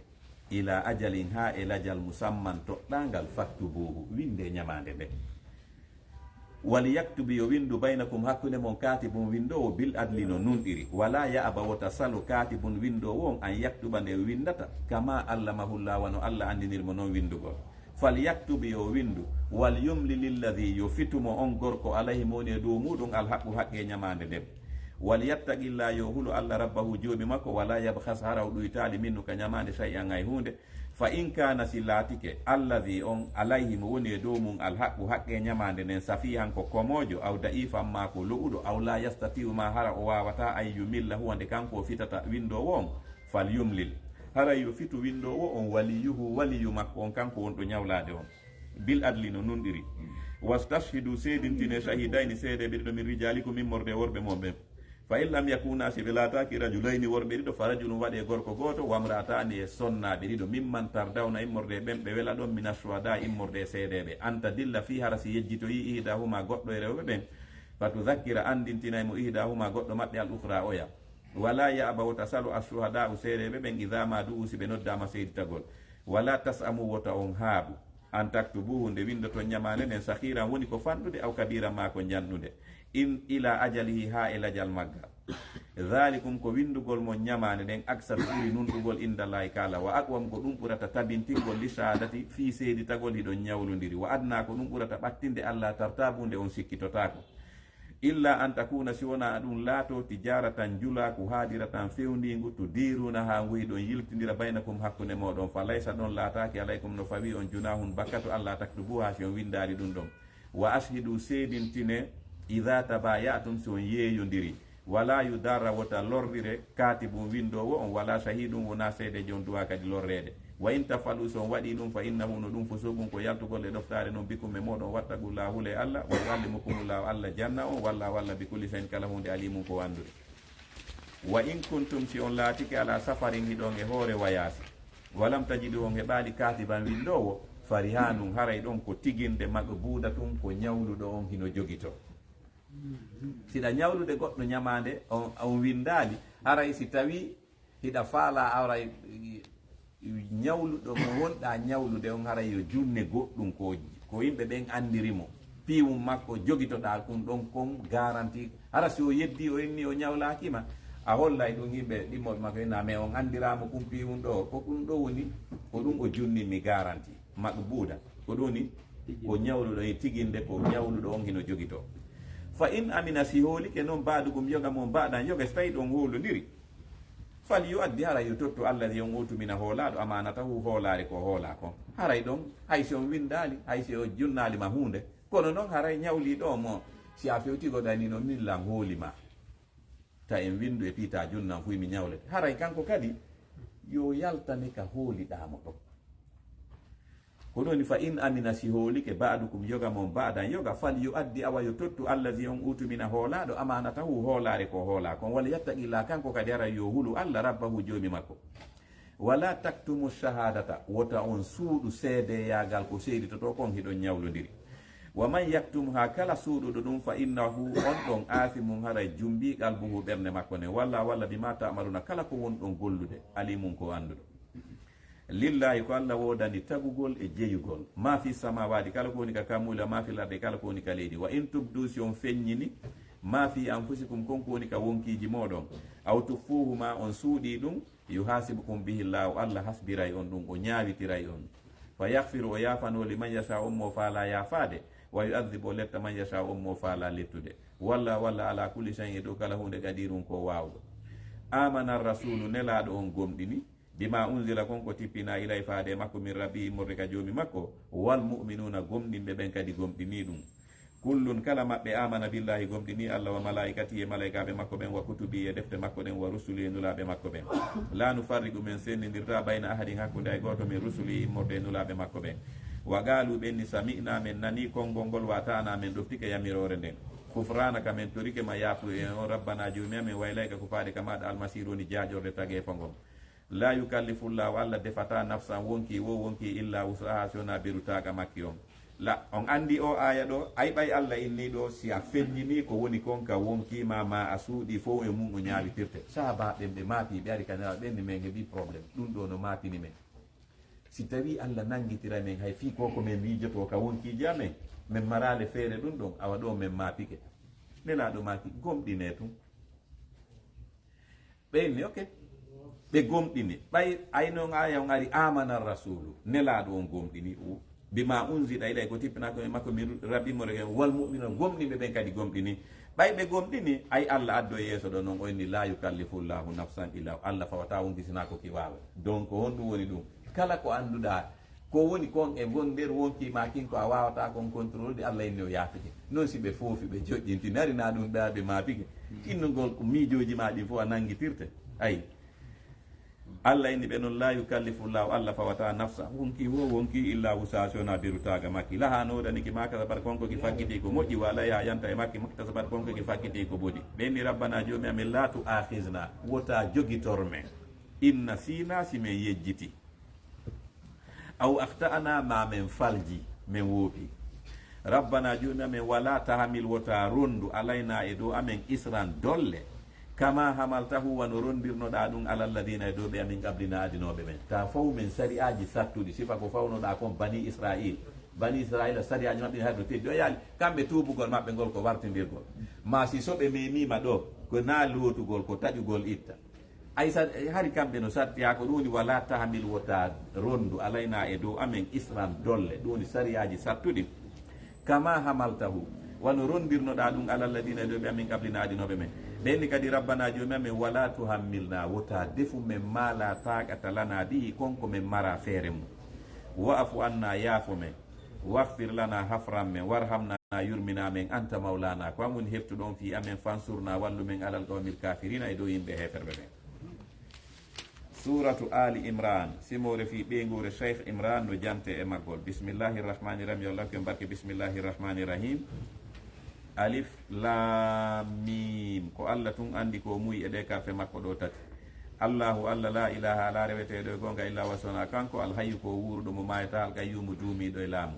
ila ajalin, haa e lajal, musamman, toɗɗaangal, faktubuhu, winde ñamaande nde. Wal yaktubi, yo windu, baynakum, hakkunde mon, katibun, windoowo, bil adli, no nunɗiri. Wala ya'ba, wota salo, katibun, windoowo on, an yaktuba, nde windata, kama allamahullah, wano Allah anndiniri mo non windugol. Fal yaktubi, yo windu, wal yumlil lilladhi, yo fitu mo on gorko, alayhi, mo woni e dow muɗum, al haqqu, haqqe ñamaande nden. Wal yattaqillah, yo hulu Allah, rabbahu, joomi makko, wala yabkhas, hara o ɗuytaali, minhu, ka ñamaande, shay'an, hay huunde. Fa in kana, si laatike, alladhi, on, alayhi, mo woni e dow mum, al haqqu, haqqe ñamaande nden, safihan, ko komoojo, aw da'ifan, maa ko lo'uɗo, aw la yastati'u, maa hara o waawataa, an yumilla, huwa nde kanko o fitata windoowo on, fal yumlil, haray yo fitu windoowo on, waliyuhu, waliyu makko on, kanko wonɗo ñawlaade on, bil adli, no nunɗiri. Wastashhidu, seedintine, shahidayni, seedeeɓe ɗiɗo, min rijalikum, immorde e worɓe mon ɓen. Fa in lam yakuna, si ɓe laataaki, rajulayni, worɓe ɗiɗo, fa rajulun, waɗe gorko gooto, wamra'ataani, e sonnaaɓe ɗiɗo, mimman tardawna, immorde e ɓen ɓe wela ɗon, mina shuhada, immorde e seedeeɓe, an tadilla, fii hara si yejjitoyi, ihdahuma, goɗɗo e rewɓe ɓen, fa tudhakkira, anndintinay mo, ihdahuma, goɗɗo maɓɓe, al ukhra, oya. Wala ya'ba, wota salo, ashuhada'u, seedeeɓe ɓen, idha ma du'u, si ɓe noddaama seeditagol. Wala tas'amu, wota on haaɓu. An taktubuhu, nde winndoton ñamaande nden, saghiran, woni ko fanɗude, aw kabiran, maa ko njanɗunde. In ila ajalihi, haa e lajal maggal. Dhalikum, ko winndugol mon ñamaande nden, aksatu, ɓuri nunɗugol, indallahi, ka Allah, wa aqwam, ko ɗum ɓurata tabintingol, li shahadati, fii seeditagol hiɗon ñawlondiri, wa adna, ko ɗum ɓurata ɓattinde, alla tartabu, nde on sikkitotaako. Illa an takuna, si wonaa ɗum laato, tijaratan, njulaaku, haadiratan, fewndiingu, tudirunaha, ngu hiɗon yiltindira, baynakum, hakkunde mooɗon, fa laysa, ɗon laataaki, alaykum, no fawii on, junahun, bakkatu, alla taktubuha, si on winndaali ɗum ɗon. Wa ashhidu, seedintine, idha tabayatum, si on yeeyondiri. Wala yudarra, wota lorrire, katibun, winndoowo on, wala shahidun, wonaa seedeejo on duwaa kadi lorreede. Wa in taf'alu, si on waɗii ɗum, fa innahu, no ɗum, fusuqun, ko yaltugol e ɗoftaare non, bikum, e mooɗon, wattaqullaha, hule Allah, wa yuallimukumullaha, Allah janna on, wallahu, Allah, bikulli shay'in, kala huunde, alimun, ko annduɗo. Wa in kuntum, si on laatike, ala safarin, hiɗon e hoore wayaasi, walam tajidu, on heɓaali, katiban, winndoowo, farihanun, haray ɗon ko tiginde, maqbudatun, ko ñawluɗo on hino jogito. Siɗa ñawlude goɗɗo ñamaande, on, on winndaali, haray si tawii hiɗa faalaa, haray ñawluɗo mo wonɗaa ñawlude on, haray yo junne goɗɗum ko, ko yimɓe ɓen anndiri mo. Piiwum makko jogitoɗaa ɗum ɗon kon garanti. Hara si o yeddii, o inni o ñawlaaki ma, a hollay ɗum yimɓe ɗimmooɓe makko, inna, mais on anndiraama kun piiwum ɗo, ko ɗum ɗo woni, ko ɗum o junninmi garanti. Maqbuda. Ko ɗum woni, ko ñawluɗo e tiginde, ko ñawluɗo on hino jogito. Fa in amina, si hoolike non, ba'dukum, yoga mon, ba'dan, yoga, si tawi ɗon hoolondiri, fal yu'addi, haray yo tottu, alladhi, on, utumina, hoolaaɗo, amanatahu, hoolaare ko hoolaa kon. Haray ɗon, hay si on winndaali, hay si o junnaali ma huunde, kono non haray ñawliiɗo on mo, si a fewti goɗɗo ni non, min lan hooli ma. Ta en winndu e piita junnan fuy mi ñawlete. Haray kanko kadi, yo yaltane ka hooliɗaa mo ɗon. Ko ɗum woni, fa in amina, si hoolike, ba'dukum, yoga mon, ba'dan, yoga, fal yu'addi, awa yo tottu, allazi, on, utumina, hoolaaɗo, amanatahu, hoolaare ko hoolaa kon, wal yattaqilla, kanko kadi haray yo hulu Alla, rabbahu, joomi makko. Wala taktumu shahadata, wota on suuɗu seedeyaagal ko seeditoto kon hiɗon ñawlondiri. Wa man yaktumha, kala suuɗuɗo ɗum, fa innahu, on ɗon, aathimun, haray jumbii, qalbuhu, ɓernde makko nden. Walla, walla, bima ta'maluna, kala ko wonɗon gollude, alimun, ko annduɗo. Lillahi, ko Alla woodani tagugol e jeyugol. Ma fi samawati, kala ko woni ka kammuuli, wa ma fil ardi, kala ko woni ka leydi. Wa in tubdu, si on feññini, ma fi anfusikum, kon ko woni ka wonkiiji mooɗon. Aw tukhfuhu, ma on suuɗii ɗum, yuhasibukum bihi Llahu, Alla hasbiray on ɗum, o ñaawitiray on. Fa yaghfiru, o yaafanoo, liman yasha, on mo faalaa yaafaade. Wa yu'adhibu, o letta, man yasha, on mo faala lettude. Walla, walla, ala kulli shay'in, e dow kala huunde, qadiirun, ko waawɗo. Amana rasulu, nelaaɗo on gomɗini, bima unzila, kon ko tippina, ilay, faade e makko, min rabbi, immorde ka joomi makko, wal mu'minuna, gomɗinɓe ɓen kadi gomɗini ɗum. Kullun, kala maɓɓe, amana billahi, gomɗini Allah, wa malaikatihi, e malaikaaɓe makko ɓen, wa kutubihi, e defte makko ɗen, wa rusulihi, e nulaaɓe makko ɓen. La nufarriqu, men sennindirta, bayna ahadin, hakkunde hay gooto, min rusulihi, immorde e nulaaɓe makko ɓen. Wa qaalu, ɓen ni, sami'na, men nani konngol ngol, wa ata'na, men ɗoftike yamiroore nden. Ghufranaka, men torike ma, yaafuye en on, rabbana, joomi amen, wa ilayka, ko faade ka maaɗa, almasiru, woni jaaƴorde tageefo ngon. La yukallifu Llahu, Allah defata, nafsan, wonkii woo wonkii, illa wus'aha, si wonaa beru taaqa makki on. La, on anndi o aaya ɗo, ay ɓay Allah inni ɗo, si a feññini ko woni kon ka wonkii ma, ma a suuɗii fow e mun o ñaawitirte. Sahaabaaɓe ɓen ɓe maapi, ɓe ari ka Nelaaɗo, ɓen ni men heɓi problème. Ɗum ɗo no maapini men. Si tawii Allah nanngitiray men hay fii ko ko men miijotoo ka wonkiiji amen, men maraali feere ɗum ɗon, awa ɗo men maapike. Nelaaɗo maaki, gomɗinee tun. Ɓe inni, ok. Ɓe gomɗini. Ɓay ay non aaya on ari, amana rasulu. Nelaaɗo on gomɗini. U-, bima unzila ilay, ko tippinaa ko e makko min rabbi mo rege, wal mu'minuna, gomɗinɓe ɓen kadi gomɗini. Ɓay ɓe gomɗini, ay Allah addo e yeeso ɗo non, o inni, la yukallifu Llahu nafsan illa, Allah fawata wonkii si wonaa ko ki waawa. Donc, honɗum woni ɗum? Kala ko annduɗaa, ko woni kon e ngon nder wonkii ma kin, ko a waawata kon contrôle de, Allah inni o yaafike. Non si ɓe foofi, ɓe joƴƴinti, nari na ɗum ɗa ɓe maapike. Innugol ko miijooji ma ɗin fof a nanngitirte. Ay. Allah inni ɓe non, la yukallifu Llahu, Allah fawata nafsa, wonkii woo wonkii, illa wusaha, si wonaa beru taaqa makki. Laha no woodani ki ma kasabat, kon ko ki faggiti ko moƴƴi, wa alayha, yanta e makki, maktasabat, kon ko ki faggiti ko boni. Ɓe inni, rabbana, joomi amen, la tu'akhizna, wota jogitor men. In nasina, si men yejjiti. Aw akhta'na, ma men falji, men woopi. Rabbana, joomi amen, wala tahamil, wota rondu, alayna, e dow amen, isran, dolle, kama hamaltahu, wano rondirnoɗa ɗum, ala alladina, e dow ɓe amin qablina, adinooɓe men. Ta fow men sari'aji sattuɗi, sifa ko fawnoɗa kon Bani Israil. Bani Israila sari'aji maɓɓe hari no teddi, o yaali kamɓe tuubugol maɓɓe ngol ko wartindirgol. Ma si so ɓe memima ɗo, ko na lootugol, ko taƴugol itta. Ay sa-, hari kamɓe no sattiya ko ɗum woni, wala tahamil, wota rondu, alayna, e dow amen, isran, dolle, ɗum woni sariyaaji sattuɗi, kama hamaltahu, wano rondirnoɗa ɗum, ala alladina, e dow ɓe amin qablina, adinooɓe men. Ɓen ni kadi, rabbana, joomi amen, wala tuhammilna, wota defu men, ma la taqata lana bihi, kon ko men mara feere mum. Wa'fu anna, yaafo men. Waghfir lana, hafran men, warhamna, yurmina men, anta mawlana, ko an woni heftuɗo on fii amen, fansurna, wallu men, alal qawmil kafirina, e dow yimɓe heeferɓe ɓen. Suratu Ali Imran, simoore fii ɓeynguure Cheikh Imran no jante e maggol. Bismillahi rahmani rahim, yo Allah ko en barke bismillahi rahmani rahim. Alif Laam Miim. Ko Allah tun anndi ko o muuyi e ɗee karfe makko ɗo tati. Allahu, Allah, laa ilaaha, alaa reweteeɗo e goonga illa huwa, si wonaa kanko, Al Hayyu, ko o wuuruɗo mo maayataa, Al Qayyuumu, duumiiɗo e laamu.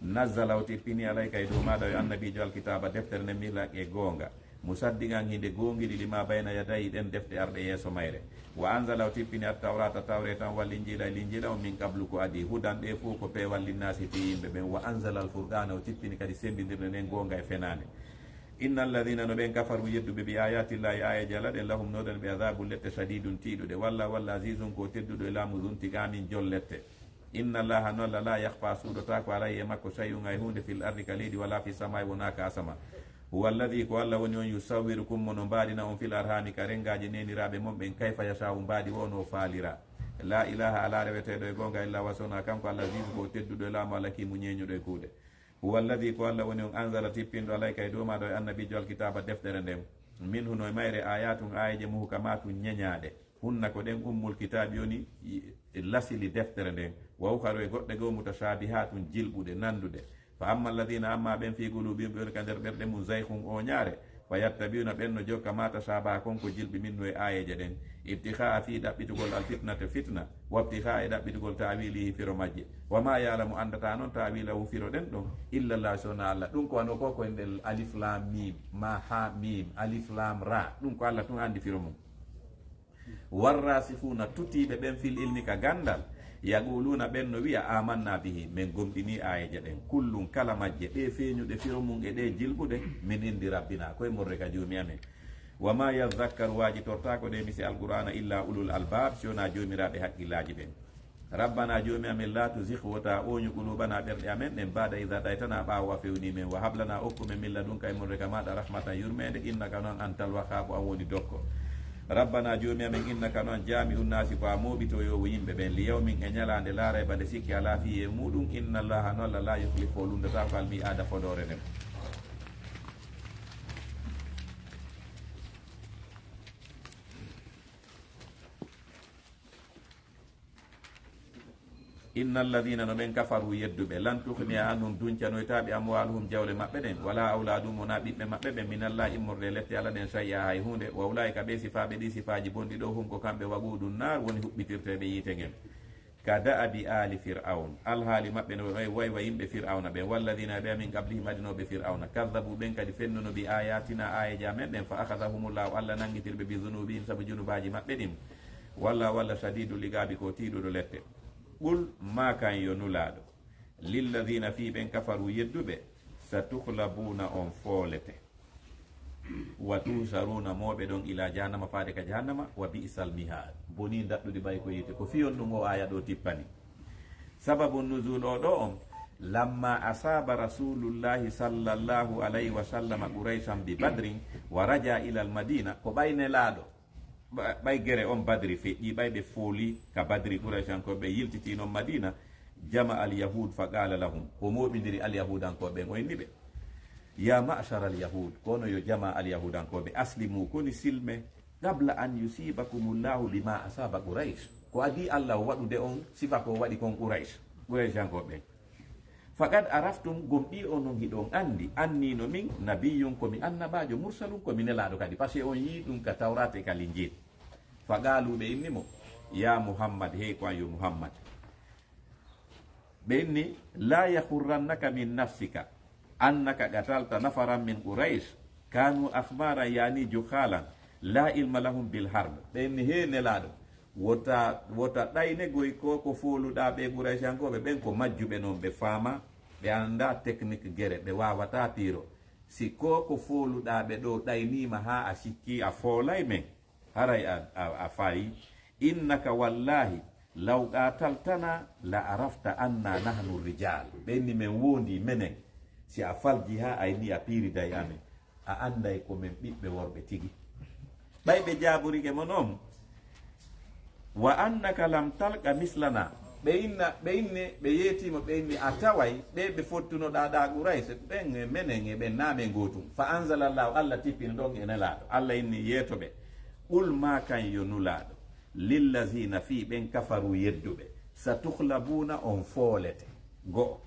Nazzala, o tippini, alayka, e dow maaɗa, yo annabiijo, Al Kitaaba, deftere nden, bil haqqi, e goonga. Musaddiqan, hinde goongiri, lima bayna yadayhi, ɗen defte arɗe yeeso mayre. Wa anzala, o tippini, at-Tawrata, Tawreeta on, wal Injiila, e Linjiila on, min qablu, ko adii, hudan, ɗe fow ko peewal, linnaasi, fii yimɓe ɓen. Wa anzala al-Furqaana, o tippini kadi semmbindirde nden goonga e fenaande. Inna alladhina, no ɓen, kafaru, yedduɓe, bi ayatillahi, aayeeje Alla ɗen, lahum, no ɗon ɓe, adhabun, lette, shadidun, tiiɗuɗe. Walla, walla, azizun, ko tedduɗo e laamu, zuntiqamin, jol lette. Inna Allaha, no Alla, la yakhfa, suuɗotaako, alayhi, e makko, shay'un, hay huunde, fil ardi, ka leydi, wala fis samaa'i, wonaa ka asama. Huwa alladhi, ko Alla woni on, yusawwirukum, mo no mbaadina on, fil arhami, ka renngaaji neeniraaɓe mon ɓen, kayfa yasha'u, mbaadi woo no o faalira. La ilaha, alaa reweteeɗo e goonga illa huwa, si wonaa kanko, al azizu, ko o tedduɗo e laamu, al hakimu, ñeeñuɗo e kuuɗe. Huwa alladhi, ko Alla woni on, anzala, tippinɗo, alayka, e dow maaɗa, o annabiijo, al kitaaba, deftere nden. Minhu, no e mayre, ayatun, aayeeje, muhkamatun, ñeñaaɗe. Hunna ko ɗen ummul kitaabi woni, i-, lasili deftere nden. Wa ukharu, e goɗɗe goo, mutashabihatun, jilɓuɗe, nanduɗe. Fa amma alladhina, amma ɓen, fi qulubihim, ɓe woni ka nder ɓerɗe mum, zayghun, ooñaare. Fa yattabi'una, ɓen no jokka, ma tashabaha, kon ko jilɓi, minhu, e aayeeje ɗen. Ibtigha'a, fii ɗaɓɓitugol, al fitnata, fitna. Wa ibtigha'a, e ɗaɓɓitugol, ta'wilihi, firo majje. Wa ma ya'lamu, anndata non, ta'wilahu, firo ɗen ɗon, illa Allah, si wonaa Allah. Ɗum ko wano ko, ko en ɗel alif lam mim, ma ha mim, alif lam ra. Ɗum ko Allah tun anndi firo mum. Warrasikhuna, tutiiɓe ɓen, fil ilmi, ka ganndal, yaquluna, ɓen no wi'a, amanna bihi, men gomɗinii aayeeje ɗen, kullun, kala majje, ɗe feeñuɗe firo mum e ɗe jilɓuɗe, min indi rabbina, ko e morde ka Joomi amen. Wa ma yadhakkaru, waajitortaako ɗe misi Alqur'aana, illa ulul albab, si wonaa joomiraaɓe haqqillaaji ɓen. Rabbana, Joomi amin, la tuzigh, wota ooñu, qulubana, ɓerɗe amen ɗen, ba'da idh hadaytana, ɓaawo a fewni men, wa hab lana, okku men, min ladunka, immorde ka maaɗa, rahmatan, yurmeende, innaka, non an, antal wahhaabu, an woni dokko. Rabbana, Joomi amen, innaka, non an, jaami'un naasi, ko a mooɓitoyoowo yimɓe ɓen, li yawmin, e ñalaande, la rayba, nde sikki alaa, fiihi, e muuɗum, inna Allaha, no Allah, la yukhlifu, o lunndataako, al mi'aada, fodoore nden. Inna alladhina, no ɓen, kafaru, yedduɓe, lan tughniya anhum, duncanoytaa ɓe, amwaluhum, jawle maɓɓe ɗen, wala awladuhum, wona ɓiɓɓe maɓɓe ɓen, min Allah, immorde e lette Allah ɗen, shay'a, hay huunde, wa ulaika, ɓe sifaaɓe ɗi sifaaji bonɗi ɗo, hum, ko kamɓe, waqudun nar, woni huɓɓitirteeɓe yiite ngen. Ka da'abi ali Fir'awn, alhaali maɓɓe no way, way wa yimɓe Fir'awna ɓen, walladhina, ɓe, min qablihim, adinooɓe Fir'awna, kadhabu, ɓen kadi fennuno, bi ayatina, aayeeje amen ɗen, fa akhadhahumullahu, Allah nanngitir ɓe, bi dhunubihim, sabu junubaaji maɓɓe ɗin. Wallahu, Allah, shadidul iqabi, ko tiiɗuɗo lette. Qul, maakan, yo Nulaaɗo, lilladhina, fii ɓen, kafaru, yedduɓe, satughlabuna, on foolete, wa tuhsharuna, mooɓe ɗon, ila jahannama, faade ka jahannama, wa bi'sal mihad, bonii ndaɗɗudi ɓay ko yiite. Ko fii on ɗum o aaya ɗo tippani. Sababu nuzul o ɗo on, lamma asaba rasulullahi sallallahu alayhi wa sallam qurayshan bi badrin wa raja ila al madina, ko ɓay Nelaaɗo, ɓa-, ɓay gere on Badri feƴƴi, ɓay ɓe fooli ka Badri, Qurayshankooɓe ɓe yiltiti non Madina, jama al yahud fa qala lahum, o mooɓindiri al yahudankooɓe ɓen, o inni ɓe, ya ma'shar al yahud, kono yo jama al yahudankooɓe, aslimu, koni silme, qabla an yusibakumullahu bima asaba Quraysh, ko adii Allah o waɗude on sifa ko o waɗi kon Quraysh, Qurayshankooɓe ɓen. Faqad araftum, gomɗii onon hiɗon anndi, anni no min, nabiyyun, ko mi annabaajo, mursalun, ko mi nelaaɗo kadi, parce que on yii ɗum ka Tawrat e ka Linjil. Faqalu, ɓe inni mo, ya Muhammad, hey ko an yo Muhammad. Ɓe inni, la yaghurrannaka min nafsika annaka qatalta nafaran min Quraysh kanu ahmaran, yani juhalan, la ilma lahum bil harb. Ɓe inni, hey nelaaɗo, wota, wota ɗayne goy ko, ko fooluɗaa ɓe Qurayshankooɓe ɓen ko majjuɓe non, ɓe faama, ɓe anndaa technique gere, ɓe waawataa piiro. Si ko, ko fooluɗaa ɓe ɗo ɗayniima haa a sikki a foolay men, haray a, a, a fayi. Innaka wallahi law qataltana la arafta anna nahnu rijal. Ɓe inni men wondi menen, si a falji haa a inni a piiriday amen, a annday ko men ɓiɓɓe worɓe tigi. Ɓay ɓe jaaborike mo non, wa annaka lam talqa mislana. Ɓe inna, ɓe inni, ɓe yeetimo, ɓe inni, a taway ɓe ɓe fottunoɗaa ɗa Quraysh, ɓen e menen e ɓen naa men gootum. Fa anzalallahu, Allah tippini ɗon e nelaaɗo. Allah inni yeeto ɓe. Qul, maakan yo Nulaaɗo, lillazina, fii ɓen, kafaru, yedduɓe, satughlabuna, on foolete. Go'o.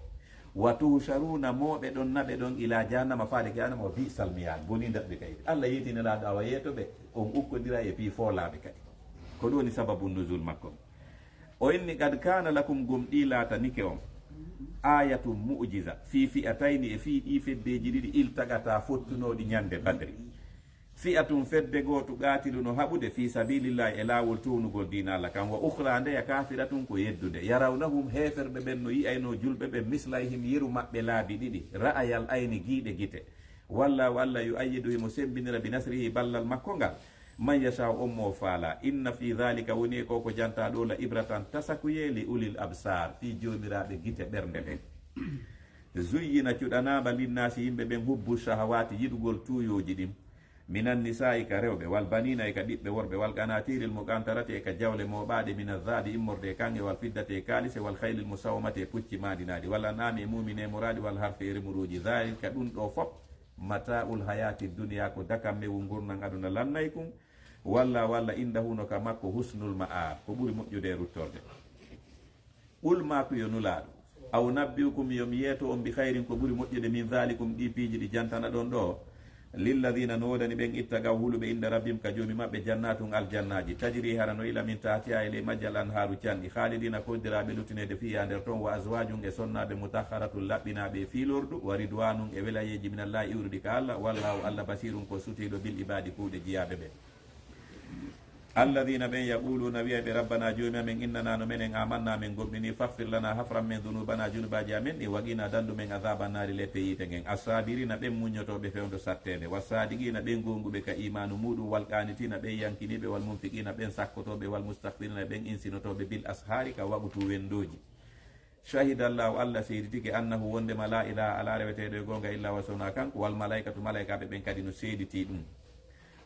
Wa tuhsharuna, mooɓe ɗon, naɓe ɗon, ila jahannama, faade ka jahannama, wa bi'sal mihad, bonii ndaɗɗudi kadi. Allah yeeti nelaaɗo, awa yeeto ɓe, on ukkodira e fii foolaaɓe kadi. Ko ɗum woni sababu nuzul makko. O inni, qad kana lakum, gomɗii laatanike on, ayatun, mu'jiza, fii fi'atayni, e fii ɗii feddeeji ɗiɗi, iltaqata, fottunooɗi ñande Badri. Fi'atun, fedde gootu, qaatilu, no haɓude, fii sabilillahi, e laawol townugol diina Allah kan, wa ukhra, ndeya, kafiratun, ko yeddude, yarawnahum, heeferɓe ɓen no yi'aynoo julɓe ɓen, mislayhim, yeru maɓɓe laabi ɗiɗi, ra'ayal ayni, giiɗe gite. Wallahu, Allah, yu'ayyidu, himo semmbinira, bi nasrihi, ballal makko ngal, man yasha'u, on mo o faalaa. Inna fii dhalika, woni e ko ko jantaa ɗo, la ibratan, tasakuyee, li ulil absar, fii joomiraaɓe gite ɓernde ɓen. Zuyyina, cuɗanaama, linnaasi, yimɓe ɓen, hubbu shahawaati, yiɗugol tuuyooji ɗin, minan nisaa'i, ka rewɓe, wal baniina, e ka ɓiɓɓe worɓe, wal qanaatiiril muqantarati, e ka jawle mooɓaaɗe, mina dhahabi, immorde e kaŋŋe, wal fiddati, e kaalise, wal khaylil musawwamati, e pucci maandinaaɗi, wal an'aami, e muumineemoraaɗi, wal harsi, e remuruuji. Dhaalika, ɗum ɗoo fof, mataa'ul hayaati dunya, ko dakammewul ngurndan aduna lannay kun. Walla, walla, indahu, no ka makko, husnul ma'aab, ko ɓuri moƴƴude e ruttorde. Qul, maaku, yo Nulaaɗo, a unabbi'ukum, yo mi yeeto on, bi khayrin, ko ɓuri moƴƴude, min dhaalikum, ɗii piiji ɗi jantanaɗon ɗoo? Lilladhiina, no woodani ɓen, ittaqaw, huluɓe, inda rabbihim, ka Joomi maɓɓe, jannaatun, aljannaaji, tajri, hara no ila, min tahtiha, e ley majji, al anhaaru, canɗi, khaalidiina, koddiraaɓe luttineede, fiiha, nder ton, wa azwaajun, e sonnaaɓe, mutahharatun, laɓɓinaaɓe e fii lordu, wa ridwaanun, e welayeeji, minallaahi, iwruɗi ka Allah, wallaahu, Allah, basiirun, ko sutiiɗo, bil ibaadi, kuuɗe jiyaaɓe ɓen. Alladina ɓen yaquluna, wiyayɓe, rabbana, joomi amen, innana, no menen, amanna, men gomɗini, faghfir lana, hafran men, dunubana, junubaaji amen ɗin, wa qina, dandu men, adhaban nari, lepte yiite ngen. Assabirina, ɓen muññotooɓe fewndo satteende, wassadiqina, ɓen goonguɓe ka iimaanu muuɗum, wal qanitina, ɓen yankiniiɓe, wal munfiqina, ɓen sakkotooɓe, wal mustaghfirina, ɓen insinotooɓe, bil ashari, ka waqutu wenndooji. Shahida Allahu, Allah seeditike, annahu, wondema, la ilaha, alaa reweteeɗo e goonga illa huwa, so wonaa kanko, wal malaikatu, malaikaaɓe ɓen kadi no seeditii ɗum.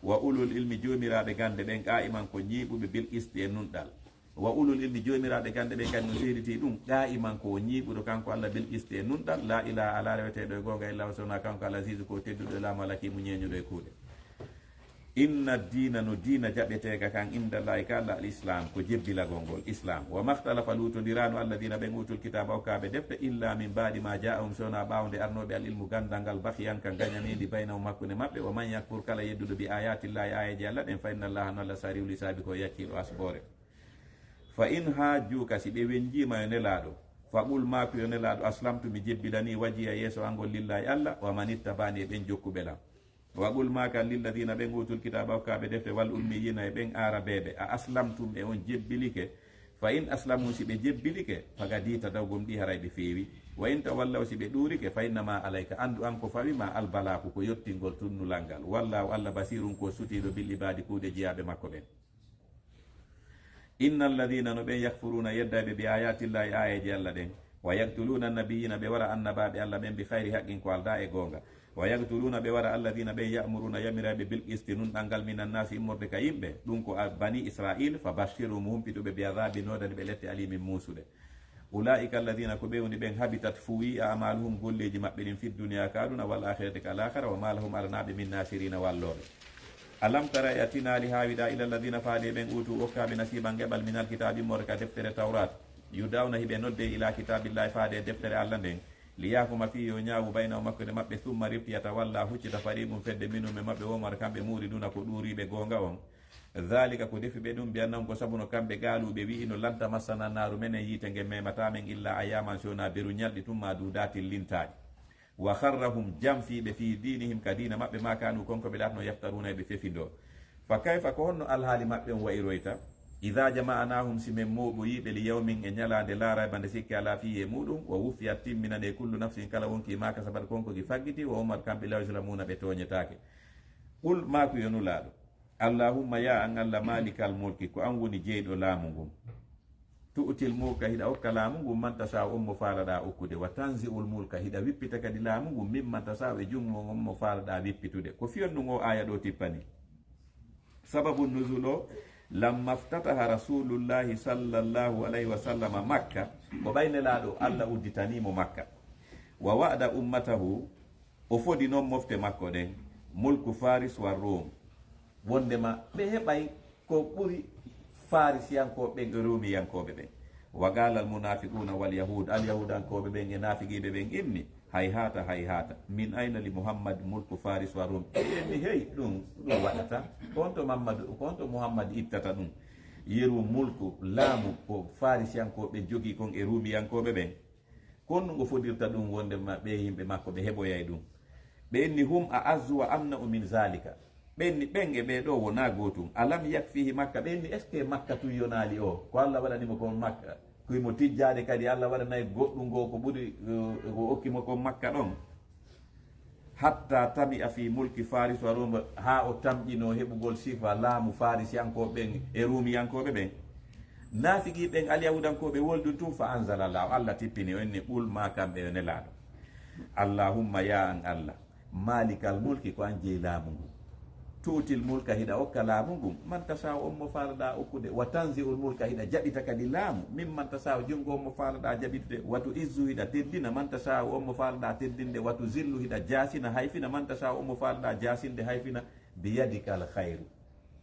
Wa ulul ilmi, joomiraaɓe gannde ɓen, qa'iman, ko ñiiɓuɓe, bil qisti, e nunɗal. Wa ulul ilmi, joomiraaɓe gannde ɓen kadi no seeditii ɗum, qa'iman, ko o ñiiɓuɗo kanko Allah, bil qisti, e nunɗal. La ilaha, alaa reweteeɗo e goonga illa huwa, so wonaa kanko, al azizu, ko o tedduɗo e laamu, al hakimu, ñeeñuɗo e kuuɗe. Inna diina, no diina jaɓeteeka kan, indallahi, ka Allah, al islam, ko jebbilagol ngol, islam. Wa makhtalafa, luutondiraano, alladina, ɓen uutul kitaaba, okkaaɓe defte, illa min baadi ma jaahum, so wonaa ɓaawo nde arnooɓe al ilmu, ganndal ngal, baghyan, ka ngañaneedi, baynahum, hakkunde maɓɓe. Wa man yakfur, kala yedduɗo, bi ayatillahi, aayeeje Allah ɗen, fa inna Allaha, no Allah, sari'ul hisaabi, ko yacciiɗo asboore. Fa in hajjuka, si ɓe wenjiima, yo Nelaaɗo, fa qul, maaku, yo Nelaaɗo, aslamtu, mi jebbilanii, wajhiya, yeeso an ngon, lillahi, Allah, wa man ittaba'ani, e ɓen jokkuɓe lan. Wa qul, maakan, lilladina, ɓen uutul kitaaba, okkaaɓe defte, wal ummiyina, e ɓen aarabeeɓe, a aslamtum, e on jebbilike? Fa in aslamu, si ɓe jebbilike, faqad ihtadaw, gom ɗi haray ɓe feewi. Wa in tawallaw, si ɓe ɗuurike, fa innama alayka, anndu an ko fawi ma, al balaaku, ko yottingol tunnulal ngal. Wallahu, Allah, basirun, ko sutiiɗo, bil ibaadi, kuuɗe jiyaaɓe makko ɓen. Inna alladina, no ɓen, yakfuruna, yeddayɓe, bi ayatillahi, aayeeje Allah ɗen, wa yaqtuluna annabiyina, ɓe wara annabaaɓe Allah ɓen, bi ghayri haqqin, ko aldaa e goonga, wa yaqtuluna, ɓe wara alladina ɓen, ya'muruna, yamirayɓe, bil qisti, nunɗal ngal, minan nasi, immorde ka yimɓe, ɗum ko a-, bani Israil, fa bashirhum, humpituɓe, bi adabin, noodani ɓe lette, alimin, muusuɗe. Ulaika alladina, ko ɓe woni ɓen, habitat, fuuyi, a'maluhum, golleeji maɓɓe ɗin, fi dunya, ka aduna, wal akhirati, ka laakhara, wa ma lahum, alanaa ɓe, min nasirina, wallooɓe. Alam tara, a tinaali, haawiɗaa, ila alladina, faade ɓen, utu, okkaaɓe, nasiban, geɓal, minal kitaabi, immorde ka deftere Tawrat, yudawna, hiɓe nodde, ila kitabillahi, faade deftere Allah nden, liyahkuma fihi, yo ñaawu, baynahum, hakkunde maɓɓe, summa, refti, yatawalla, huccita, fariqun, fedde, minhum, e maɓɓe, wa hum, kamɓe, muriduna, ko ɗuuriiɓe goonga on. Dhalika, ko defi ɓe ɗum, bi annahum, ko sabu no kamɓe, qaalu, ɓe wi'ino, lan tamassana naaru, menen yiite ngen memataa men, illa ayyaman, si wonaa beru ñalɗi tun, ma'dudatin, lintaaɗi. Wa gharrahum, janfii ɓe, fi dinihim, ka diina maɓɓe, ma kanu, kon ko ɓe laatno, yaftaruna, ɓe fefindoo. Fa kayfa, ko honno alhaali maɓɓe on wa'iroyta? Idha jama'nahum, si men mooɓoyii ɓe, li yawmin, e ñalaande, la rayba, nde sikke alaa, fihi, e muuɗum, wa wuffiyat, timminanee, kullu nafsin, kala wonkii, ma kasabat, kon ko ki faggiti, wa hum, kamɓe, la yuzlamuna, ɓe tooñetaake. Qul, maaku, yo Nulaaɗo, Allahumma, ya an Allah, malikal mulki, ko an woni jeyɗo laamu ngun. Tu'til mulka, hiɗa okka laamu ngun, man tasha, on mo faalaɗaa okkude. Wa tanzi'ul mulka, hiɗa wippita kadi laamu ngun, mimman tasha, e junngo on mo faalaɗaa wippitude. Ko fiyonndu ngo aaya ɗo tippani? Sababu nuzul o, lamma ftataha Rasulullahi sallallahu alayhi wa sallama Makka, ko ɓay Nelaaɗo Allah udditanii mo Makka. Wa wa'ada ummatahu, o fodi non mofte makko ɗen, mulku Faris wa Rum, wondema ɓe heɓay ko ɓuri Farisiyankooɓe ɓen e Rumiyankooɓe ɓen. Wa qala al munafiquna wal yahud, al yahudankooɓe ɓen e naafiqiiɓe ɓen inni, hayhata, hayhata, min ayna li Muhammad mulku Faris wa Rum. Ɓe inni, hey, ɗum, ɗum waɗata. Ko honto Mammadu, ko honto Muhammad ittata ɗum? Yeru mulku, laamu ko Farisiyankooɓe jogii kon e Rumiyankooɓe ɓen. Ko honno ngo fodirta ɗum wondema ɓe yimɓe makko ɓe heɓoyay ɗum? Ɓe inni, hum a'azzu wa amna'u min zalika. Ɓe inni, ɓen e ɓee ɗoo wonaa gootum. Alam yakfihi Makka. Ɓe inni, est-ce que Makka tun yonaali o? Ko Allah waɗani mo kon Makka. Ko himo tijjaade kadi, Allah waɗanay goɗɗum ngo ko ɓuri, eh, ko okki mo kon Makka ɗon. Hatta tami'a fi mulki Faris wa Rum, haa o tamƴinoo heɓugol sifa laamu Farisiyankooɓe ɓen e Rumiyankooɓe ɓen. Naafiqi ɓen, alyahudankooɓe, woli ɗum tun, fa anzala Allahu, Allah tippini, o inni, qul, ma kamɓe, yo Nelaaɗo, Allahumma, ya an Allah, malikal mulki, ko an jeyi laamu ngu. Tu'til mulka, hiɗa okka laamu ngun, man tashaa'u, on mo faalaɗaa okkude. Wa tanzi'ul mulka, hiɗa jaɓita kadi laamu, mimman tashaa'u, junngo on mo faalaɗaa jaɓitude. Wa tu'izzu, hiɗa teddina, man tashaa'u, on mo faalaɗaa teddinde. Wa tuzillu, hiɗa jaasina, hayfina, man tashaa'u, on mo faalaɗaa jaasinde, hayfina. Biyadikal khayru,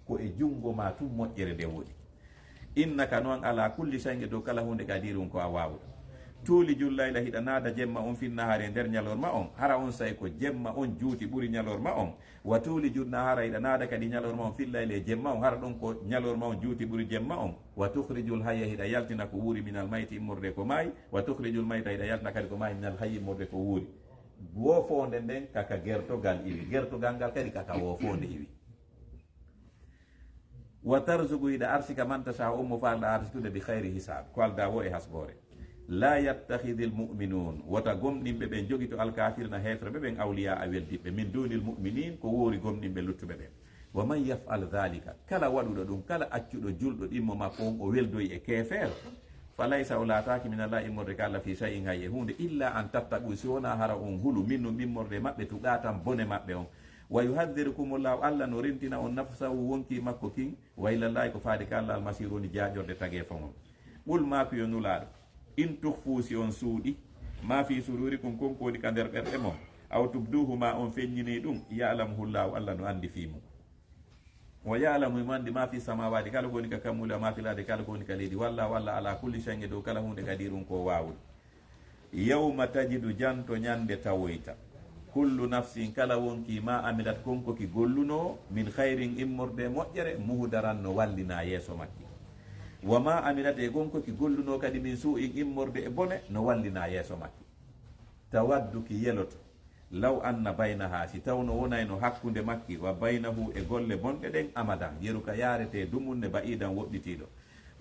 ko e junngo maa tun moƴƴere nden woni. Innaka, no an, ala kulli shay'in, e dow kala huunde, qadirun, ko a waawuɗo. Tuulijul layla, hiɗa naada jemma on, fin nahaari, e nder ñalorma on. Hara on say ko jemma on juuti ɓuri ñalorma on. Wa tuulijun nahaara, hiɗa naada kadi ñalorma on, fil layli, e jemma on. Hara ɗon ko ñalorma on juuti ɓuri jemma on. Wa tukhrijul hayya, hiɗa yaltina ko wuuri, minal mayti, immorde ko maayi. Wa tukhrijul mayta, hiɗa yaltina kadi ko maayi, minal hayyi, immorde ko wuuri. Woofoonde nden kaka gertogal iwi, gertogal ngal kadi kaka woofoonde iwi. Wa tarzuqu, hiɗa arsika, man tasha, on mo faalɗa arsikude, bi khayri hisab, ko alda wo e hasboore. La yattakhidil mu'minun, wota gomɗinɓe ɓen jogito alkafirina heeferɓe ɓen awliya a weldiɓɓe, min dunil mu'minin, ko woori gomɗinɓe luttuɓe ɓen. Wa man yaf'al dhalika, kala waɗuɗo ɗum, kala accuɗo julɗo ɗimmo makko on o weldoyi e keefeer, fa laysa, o laataaki min Allah, immorde ka Allah, fi shay'in, hay e huunde, illa an tattaqu, si wonaa hara on hulu, minhum, immorde e maɓɓe, tuqatan, bone maɓɓe on. Wa yuhadhdhirukumullahu, Allah no rentina on, nafsahu, wonki makko kin, wa ilallahi, ko faade ka Allah, almasiru, woni jaaƴorde tageefo mon. Qul, maaku yo Nulaaɗo, in tukhfu, si on suuɗi, ma fi sudurikum, kon ko woni ka nder ɓerɗe mon, aw tubduhu, ma on feññini ɗum, ya'lamuhullahu, Allah no anndi fii mum. Wa ya'lamu, himo anndi, ma fi samawati, kala ko woni ka kammuuli, wa ma fil ardi, kala ko woni ka leydi. Wallahu, Allah, ala kulli shay'in, e dow kala huunde, qadirun, ko waawuɗo. Yawma tajidu, janto ñande tawoyta, kullu nafsin, kala wonkii, ma amilat, kon ko ki gollunoo, min khayrin, immorde e moƴƴere, muhdaran, no wallinaa yeeso makki. Wa ma amilat, e kon ko ki gollunoo kadi, min suu'in, immorde e bone, no wallinaa yeeso makki. Tawaddu, ki yeloto, law anna baynaha, si tawno wonayno hakkunde makki, wa baynahu, e golle bonɗe ɗen, amadan, yeru ka yaarete dumunne, ba'idan, woɗɗitiiɗo.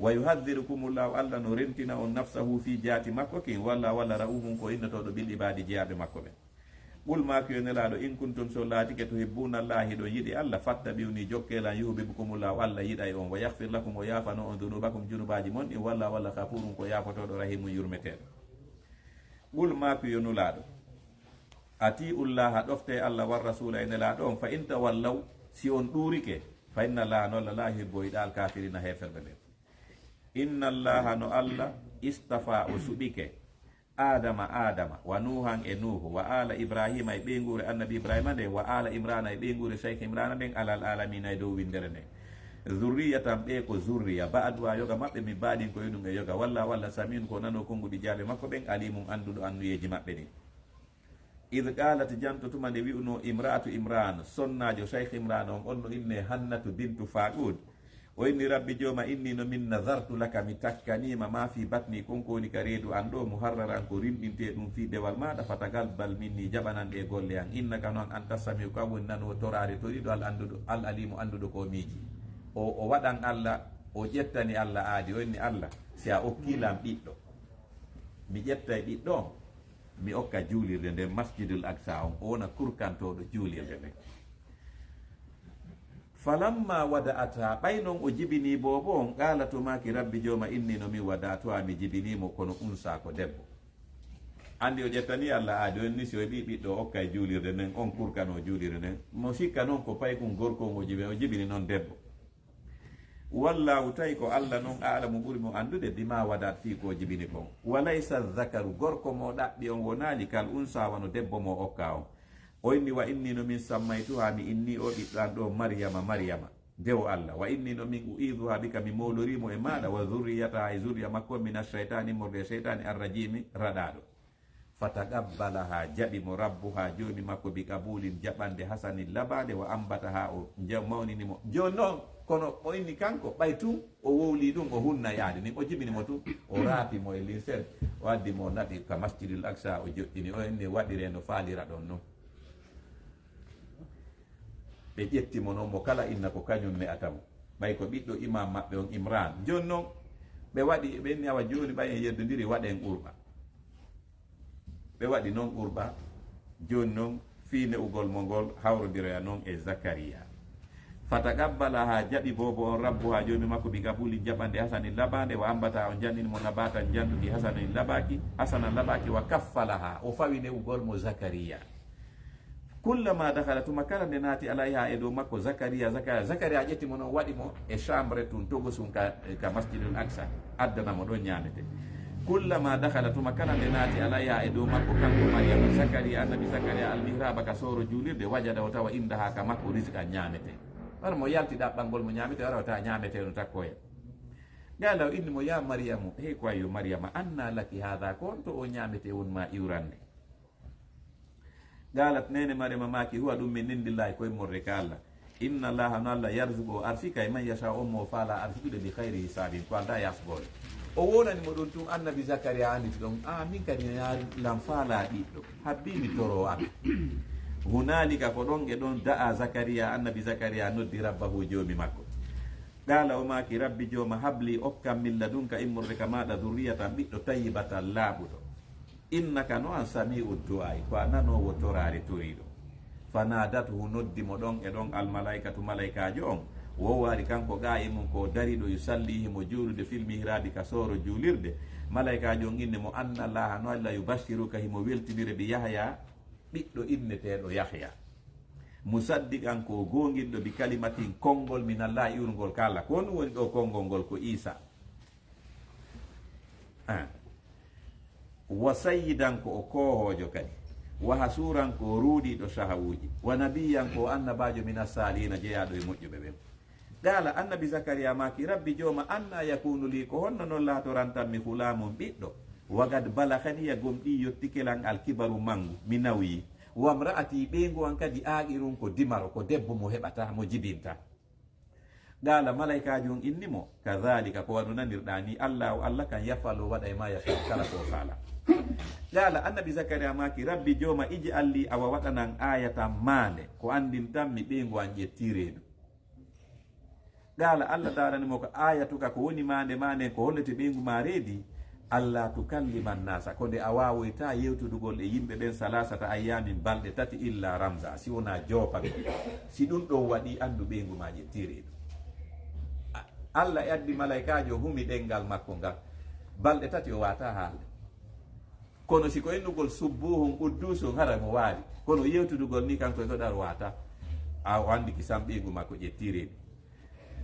Wa yuhadhdhirukumullahu, Allah no rentina on, nafsahu, fii jaati makko kin, wallahu, Allah, ra'ufun, ko innotooɗo, bil ibadi, jeyaaɓe makko ɓen. Qul, maaku yo Nelaaɗo, in kuntum, si on laatike, tuhibbuna Allah, hiɗon yiɗi Allah, fattabi'uni, jokkee lan, yuhbibkumullahu, Allah yiɗay on, wa yaghfir lakum, o yaafano on, dhunubakum, junubaaji mon ɗin, wallahu, Allah, ghafurun, ko yaafotooɗo, rahimun, yurmeteeɗo. Qul, maaku yo Nulaaɗo, ati'ullaha, ɗoftee Allah, war rasuula, e Nelaaɗo on, fa in tawallaw, si on ɗuurike, fa inna Allaha, no Allah, la yuhibbu, o yiɗaa, al kafirina, heeferɓe ɓen. Inna Allaha, no Allah, istafa, o suɓike, Adama, Adama, wa Nuhan, e Nuhu, wa ala Ibrahima, e ɓeynguure Annabi Ibrahima nden, wa ala Imrana, e ɓeynguure Shaykh Imrana nden, alal alamina, e dow winndere nden. Zurriyatan, ɓe ko zurriya, ba'duha, yoga maɓɓe, min ba'din, ko e ɗum e yoga, wallahu, Allah, samiun, ko nanoo konnguɗi jeyaaɓe makko ɓen, alimun, annduɗo annuyeeji maɓɓe ɗin. Id qalat, janto tuma nde wi'unoo imra'atu Imran, sonnaajo Shaykh Imran on, on no innee Hannatu bintu Faqud. O inni, Rabbi Jooma, inni no min nazartu laka, mi takkaniima, ma fi batni, kon ko woni ka reedu an ɗoo, muharraran, ko rimɗintee ɗum fii dewal maaɗa, fataqabbal minni, jaɓanan ɗee golle an, innaka, no an, anta samiu, ko an woni nanoowo toraare toriiɗo, al annduɗo, al alimu, annduɗo ko miiji. O, o waɗan Allah, o ƴettani Allah aadi, o inni, Allah, si a okkii lan ɓiɗɗo, mi ƴettay ɓiɗɗo on, mi okka juulirde nden, Masjidul Aqsa on, o wona kurkantooɗo juulirde nden. Falamma wada'atha, ɓay non o jibinii boobo on, qaala, to maaki, Rabbi Jooma, inni no min wada'tuha, mi jibinii mo, kono unsa, ko debbo. Anndi o ƴettanii Allah aadi, o inni si o heɓii ɓiɗɗo, o okkay juulirde nden, on kurkanoo juulirde nden. Mo sikka non ko paykun gorko on o jibini, o jibini non debbo. Wallahu, tawi ko Allah non, a'lamu, ɓuri mo anndude, bima wada'at, fii ko o jibini kon. Wa laysa dhakaru, gorko mo ɗaɓɓi on wonaali, kal unsa, wano debbo mo okka on. O inni, wa inni no min sammaytuha, mi inni o ɓiɗɗo an ɗo Maryama, Maryama, dewo Allah. Wa inni no min u'iidhuha bika, mi moolorii mo e maaɗa, wa dhurriyataha, e zurriya makko, min ash-shaytani, immorde e shaytani, ar-rajimi, raɗaaɗo. Fataqabbalaha, jaɓi mo, rabbuha, joomi makko, bi qabulin, jaɓande, hasanin, labaande, wa ambataha, o ja-, mawnini mo. Jooni noon, kono o inni kanko, ɓay tun o wowlii ɗum, o hunna yaade nin, o jibini mo tun, o raapi mo e linsel, o addi mo, o naɓi ka Masjidul Aqsa, o joɗɗini, o inni waɗiree no faalira ɗon non. Ɓe ƴetti mo noon, mo kala inna ko kañum ne'ata mo. Ɓay ko ɓiɗɗo imam maɓɓe on Imran. Jooni noon, ɓe waɗi, ɓe inni, awa jooni ɓay en yeddondiri, waɗen qurba. Ɓe waɗi noon qurba. Jooni noon, fii ne'ugol mo ngol, hawrondiroya noon e Zakariya. Fataqabbalaha, jaɓi boobo on, rabbuha, joomi makko, bi qabulin, jaɓande, hasanin, labaande, wa ambata, o jannini mo, nabatan, jannuki, hasanin, labaaki, hasanan, labaaki, wa kaffalaha, o fawi ne'ugol mo Zakariya. Kullama dakhala, tuma kala nde naati, alayha, e dow makko, Zakariya, Zakariya, Zakariya ƴetti mo noon, waɗi mo e chambre tun, togosun ka, ka Masjidul Aqsa, addana mo ɗon ñaamete. Kullama dakhala, tuma kala nde naati, alayha, e dow makko, kanko Maryama, Zakariya, annabi Zakariya, al mihraba, ka sooro juulirde, wajada, o tawa, indaha, ka makko, rizqan, ñaamete. Wara mo yalti ɗaɓɓangol mo ñaamete, wara o tawa ñaamete no takkoya. Qala, o inni mo, ya Maryamu, hey ko wayo Maryama, anna laki hadha, ko honto o ñaamete won ma iwrande? Qalat, neene Mariyama maaki, huwa ɗum min indillahi, ko immorde ka Allah. Inna Allaha, no Allah, yarzuqu, o arsika, e man yasha, on mo faala arsikude, bi khayri hisabin, ko alda e asboore. O wolani mo ɗum tun, annabi Zakariya anditi ɗon, a min kadi lan faala ɓiɗɗo, habbi mi toro an. Hunalika, ko ɗon e ɗon, da'a Zakariya, annabi Zakariya noddi rabbahu, joomi makko. Qaala, o maaki, "Rabbi jooma, habli, okkam, min ladunka, immorde ka maaɗa, dhurriyatan, ɓiɗɗo, tayyibatan, laaɓuɗo. Innaka, no an, sami'u du'aa'i, ko a nanoowo toraare toriiɗo." Fanaadathu, noddi mo ɗon e ɗon almalaa'ikatu, malaa'ikaajo on. Wo waari kanko qaa'imun, ko dariiɗo, yusalli, himo juulude, fil mihraabi, ka sooro juulirde. Malaa'ikaajo on inni mo, "Anna Allaaha, no Alla, yubashshiruka, himo weltinire, bi Yahya, ɓiɗɗo inneteeɗo Yahya. Musaddiqan, ko goonginɗo, bi kalimatin, konngol, min Allaahi, iwrungol ka Alla." Ko honɗum woni ɗo konngol ngol? Ko Iisa. Ah. "Wa sayyidan, ko o koohoojo kadi. Wa hasuuran, ko o ruuɗiiɗo sahawuuji. Wa nabiyyan, ko o annabaajo, mina saalihiina, jeyaaɗo e moƴƴuɓe ɓen." Qaala, annabi Zakariya maaki, "Rabbi jooma, anna yakunu li, ko honno non laatorantammi, ghulaamun, ɓiɗɗo? Wa qad balaghaniya, gomɗii yottike lan, al kibaru, mangu, mi nawyi. Wa mra'ati, ɓeyngu an kadi, aaqirun, ko dimaro, ko debbo mo heɓataa, mo jibintaa." Qaala, malaa'ikaajo on inni mo, "Kadhaalika, ko wano nanirɗaa nii, Allaahu Alla kan, yaf'alu, waɗay, maa yashaa'u, kala ko o faalaa." Qaala, annabi Zakariya maaki, "Rabbi jooma, ij'al li, awa waɗanan, aayatan, maande, ko anndintammi ɓeyngu an ƴettii reedu." Qaala, Alla daarani mo ko, "Aayatuka, ko woni maande maa nden, ko hollete ɓeyngu maa reedi? Allaa tukallima nnaasa, ko nde a waawoytaa yewtudugol e yimɓe ɓen, salaasata ayyaamin, balɗe tati, illaa ramza, si wonaa joopagol. Si ɗum ɗon waɗii, anndu ɓeyngu maa ƴettii reedu." A-, Alla e addi malaa'ikaajo humi ɗemngal makko ngal. Balɗe tati o waawataa haalde. Kono si ko innugol subbuuhun qudduusun, hara mo waali. Kono yewtudugol ni kanko e goɗɗo ar waata. A o anndi ki sam ɓeyngu makko ƴettii reedu.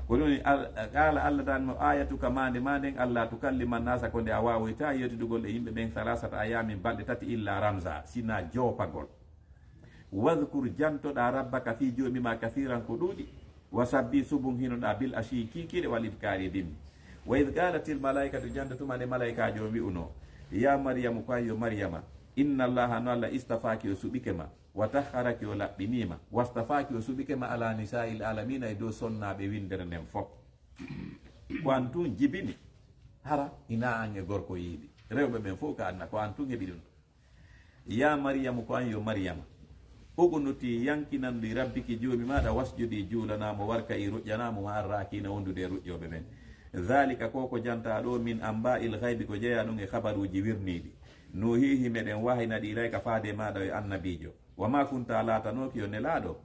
Ko ɗum woni Al-, qaala, Alla dan mo, "Aayatuka, maande maa nden, allaa tukallima nnaasa, ko nde a waawoytaa yewtidugol e yimɓe ɓen, salaasata ayyaamin, balɗe tati, illaa ramza, sinaa joopagol. Wadhkur, jantoɗaa, rabbaka, fii joomi maa, kathiiran, ko ɗuuɗi. Wa sabbih, subunhinoɗaa, bil ashiyyi, kiikiiɗe, wal ibkaari, e bimbi." Wa idh qaalatil malaa'ikatu, jannda tuma nde malaa'ikaajo on wi'unoo, "Yaa Maryamu, ko an yo Maryama, inna Allaaha, no Alla, istafaaki, o suɓike ma, wa tahharaki, o laɓɓinii ma, wastafaaki, o suɓike ma, alaa nisaa'il aalamiina, e dow sonnaaɓe winndere nden fof. Ko an tun jibini, hara hinaa an e gorko yiiɗi. Rewɓe ɓen fof ka anna, ko an tun heɓi ɗum. Yaa Maryamu, ko an yo Maryama, uqnutii, yankinan, li rabbiki, joomi maaɗa, wasjudii, juulanaa mo, warka'ii, ruƴƴanaa mo, ma'a raakiina, wondude e ruƴƴooɓe ɓen. Dhaalika, ko ko jantaa ɗoo, min ambaa'il ghaybi, ko jeyaa ɗum e habaruuji wirniiɗi. Nuuhiihi, meɗen wahayina ɗi, ilayka, faade e maaɗa, yo annabiijo. Wa maa kunta, a laatanooki yo nelaaɗo,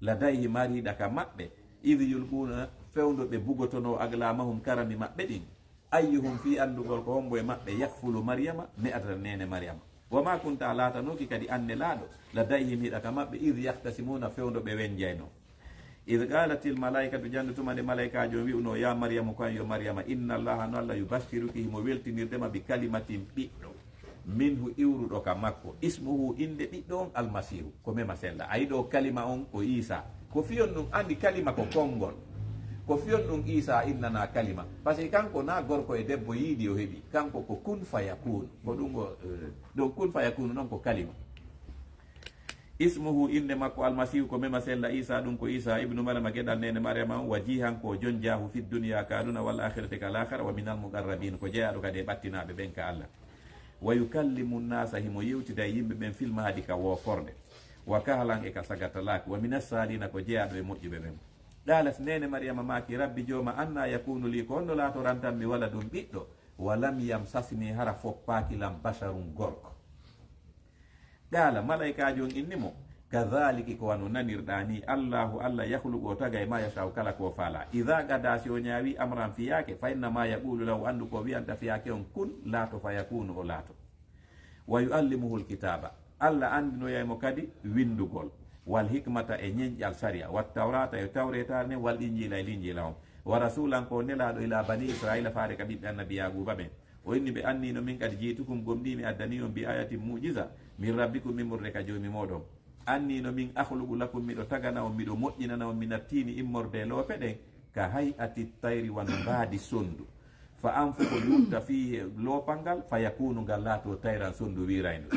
ladayhim, har hiɗa ka maɓɓe, idh yulquuna, fewndo ɓe bugotonoo, aglaamahum, karami maɓɓe ɗin. Ayyuhum, fii anndugol ko hombo e maɓɓe, yakfulu Maryama, me'ata neene Maryama. Wa maa kunta, a laatanooki kadi an nelaaɗo, ladayhim, hiɗa ka maɓɓe, idh yakhtasimuuna, fewndo ɓe wenjaynoo. Idh qaalatil malaa'ikatu, janndu tuma nde malaa'ikaajo on wi'unoo, yaa Maryamu, ko an yo Maryama, inna Allaaha, no Alla, yubashshiruki, himo weltinirde ma, bi kalimatin, ɓiɗɗo, minhu, iwruɗo ka makko, ismuhu, innde ɓiɗɗo on, Almasiihu, ko mema sella. Ayi ɗoo kalima on ko Iisaa. Ko fiyon ɗum anndi kalima ko konngol. Ko fiyon ɗum Iisaa innanaa kalima. Parce que kanko naa gorko e debbo yiiɗi o heɓi. Kanko ko kun fayakun. Ko ɗum o, eh, ɗon kun fayakun non ko kalima. Ismuhu, innde makko, Almasiihu, ko mema sella, Iisaa, ɗum ko Iisaa, ibnu Maryama, geɗal neene Maryama on, wajiihan, ko jon jaahu, fi duniyaa, ka aduna, wal aakhirati, ka laakhara, wa minal muqarrabiin, ko jeyaaɗo kadi e ɓattinaaɓe ɓen ka Alla. Wa yukallimu nnaasa, himo yewtida e yimɓe ɓen, fil mahdi, ka wooforde, wa kahlan, e ka sagatalaak, wa minas saalihiina, ko jeyaaɗo e moƴƴuɓe ɓen. Qaalat, neene Maryama maaki, Rabbi jooma, annaa yakuunu lii, ko honno laatorantammi waladun ɓiɗɗo, wa lam yamsasnii, hara foppaaki lan, basharun, gorko. Qaala, malaa'ikaajo on inni mo, kadhaaliki, ko wano nanirɗaa nii, Allaahu Alla, yakhluqu, o tagay, maa yashaa'u, kala ko o faalaa. Idhaa qadaa, si o ñaawii, amran, fiyaake, fa innamaa yaquulu lahu, anndu ko o wi'anta fiyaake on, kun, laato, fa yakuunu, o laato. Wa yu'allimuhul kitaaba, Alla anndinoyay mo kadi winndugol, wal hikmata, e ñenƴal sariya, wat tawraata, e tawreetaare nden, wal injiila, e linjiila on. Wa rasuulan, ko nelaaɗo, ilaa banii Israa'iila, faade ka ɓiɓɓe annabi Yaaquuba ɓen. O inni ɓe, anniino min qad ji'tukum, gomɗii mi addanii on, bi aayatin, mu'jiza, min rabbikum, immorde ka Joomi mooɗon. Anniino min, akhluqu lakum, miɗo tagana on, miɗo moƴƴinana on, minat tiini, immorde e loope ɗen, ka hay'ati tayri, wano mbaadi sonndu. Fa anfukhu, mi wutta, fiihi, e loopal ngal, fa yakuunu, ngal laatoo, tayran, sonndu wiirayndu.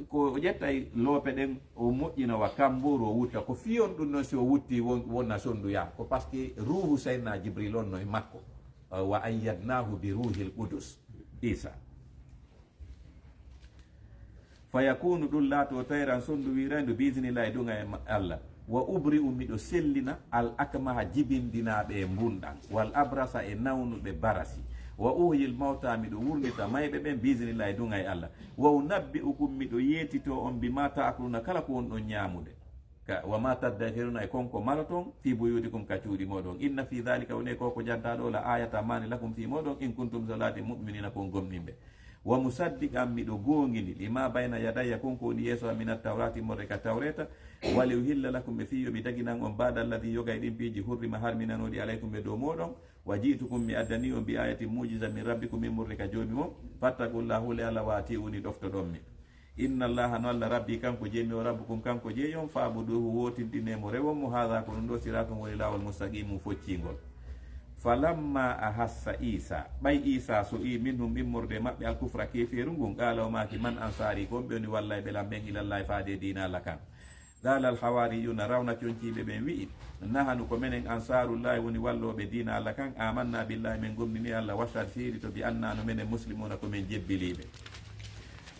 Ko o ƴettay loope ɗen, o moƴƴina wa kammbooru, o wutta. Ko fiyon ɗum non, si o wutti won-, wonna sonndu yaa. Ko parce que ruuhu Seydina Jibril on no e makko. Wa ayyadnaahu bi ruuhil qudus. Iisa. Fa yakuunu, ɗum laatoo, tayran, sonndu wiirayndu, bi iznillaahi, ɗum e ma-, Alla. Wa ubri'u, miɗo sellina, al akmaha, jibindinaaɓe e mbunɗan, wal abrasa, e nawnuɓe barasi. Wa uhyil mawta, miɗo wurnita mayɓe ɓen, biiznillaahi, duŋa e Allah. Wa unabbi'ukum, miɗo yeetito on, bima ta'kuluna, kala ko wonɗon ñaamude. Ka, wa ma taddakhiruna, e kon ko maroton, fi buyutikum, ka cuuɗi mooɗon. Inna fi dhalika, woni e ko ko jantaa ɗo, la ayata, maani, lakum, fi mooɗon, in kuntum, so laati, mu'minina, kon gomɗinɓe. Wa musaddiqan, miɗo goongini, lima bayna yadayya, kon ko woni yeeso am, minat tawrati, morre ka tawreta, wa li uhilla lakum, e fii yo mi daginan on, ba'da alladhi, yoga e ɗin piiji, hurrima, harminanooɗi, alaykum, e dow mooɗon, wa ji'tukum, mi addani on, bi ayatin, mu'jiza, min rabbikum, min morre ka joomi mon, fattaqullaha, hule Allah, wa ati'uni, ɗoftoɗon mi. Inna Allaha, no Allah, Rabbi, kanko jeyi mi, o Rabbukum, kanko jeyi on, fa'buduhu, wootinɗinee mo, rewon mo, haadha, ko ɗum ɗo, siratun, woni laawol, mustaqimum, foccingol. Falamma ahassa Isa, ɓay Isa so'i, minhum, immorde maɓɓe, al kufra, keefeeru ngun, qala, o maaki, man ansari, ko on ɓe woni wallayɓe lan ɓen, ilallahi, faade e diina Allah kan. Qala al hawariyuna, rawna conciiɓe ɓen wi'i, nahanu, ko menen, ansarullahi, woni wallooɓe diina Allah kan, amanna billahi, men gomɗini Allah, washhad, seedito, bi anna, no menen, muslimuna, ko men jebbiliiɓe.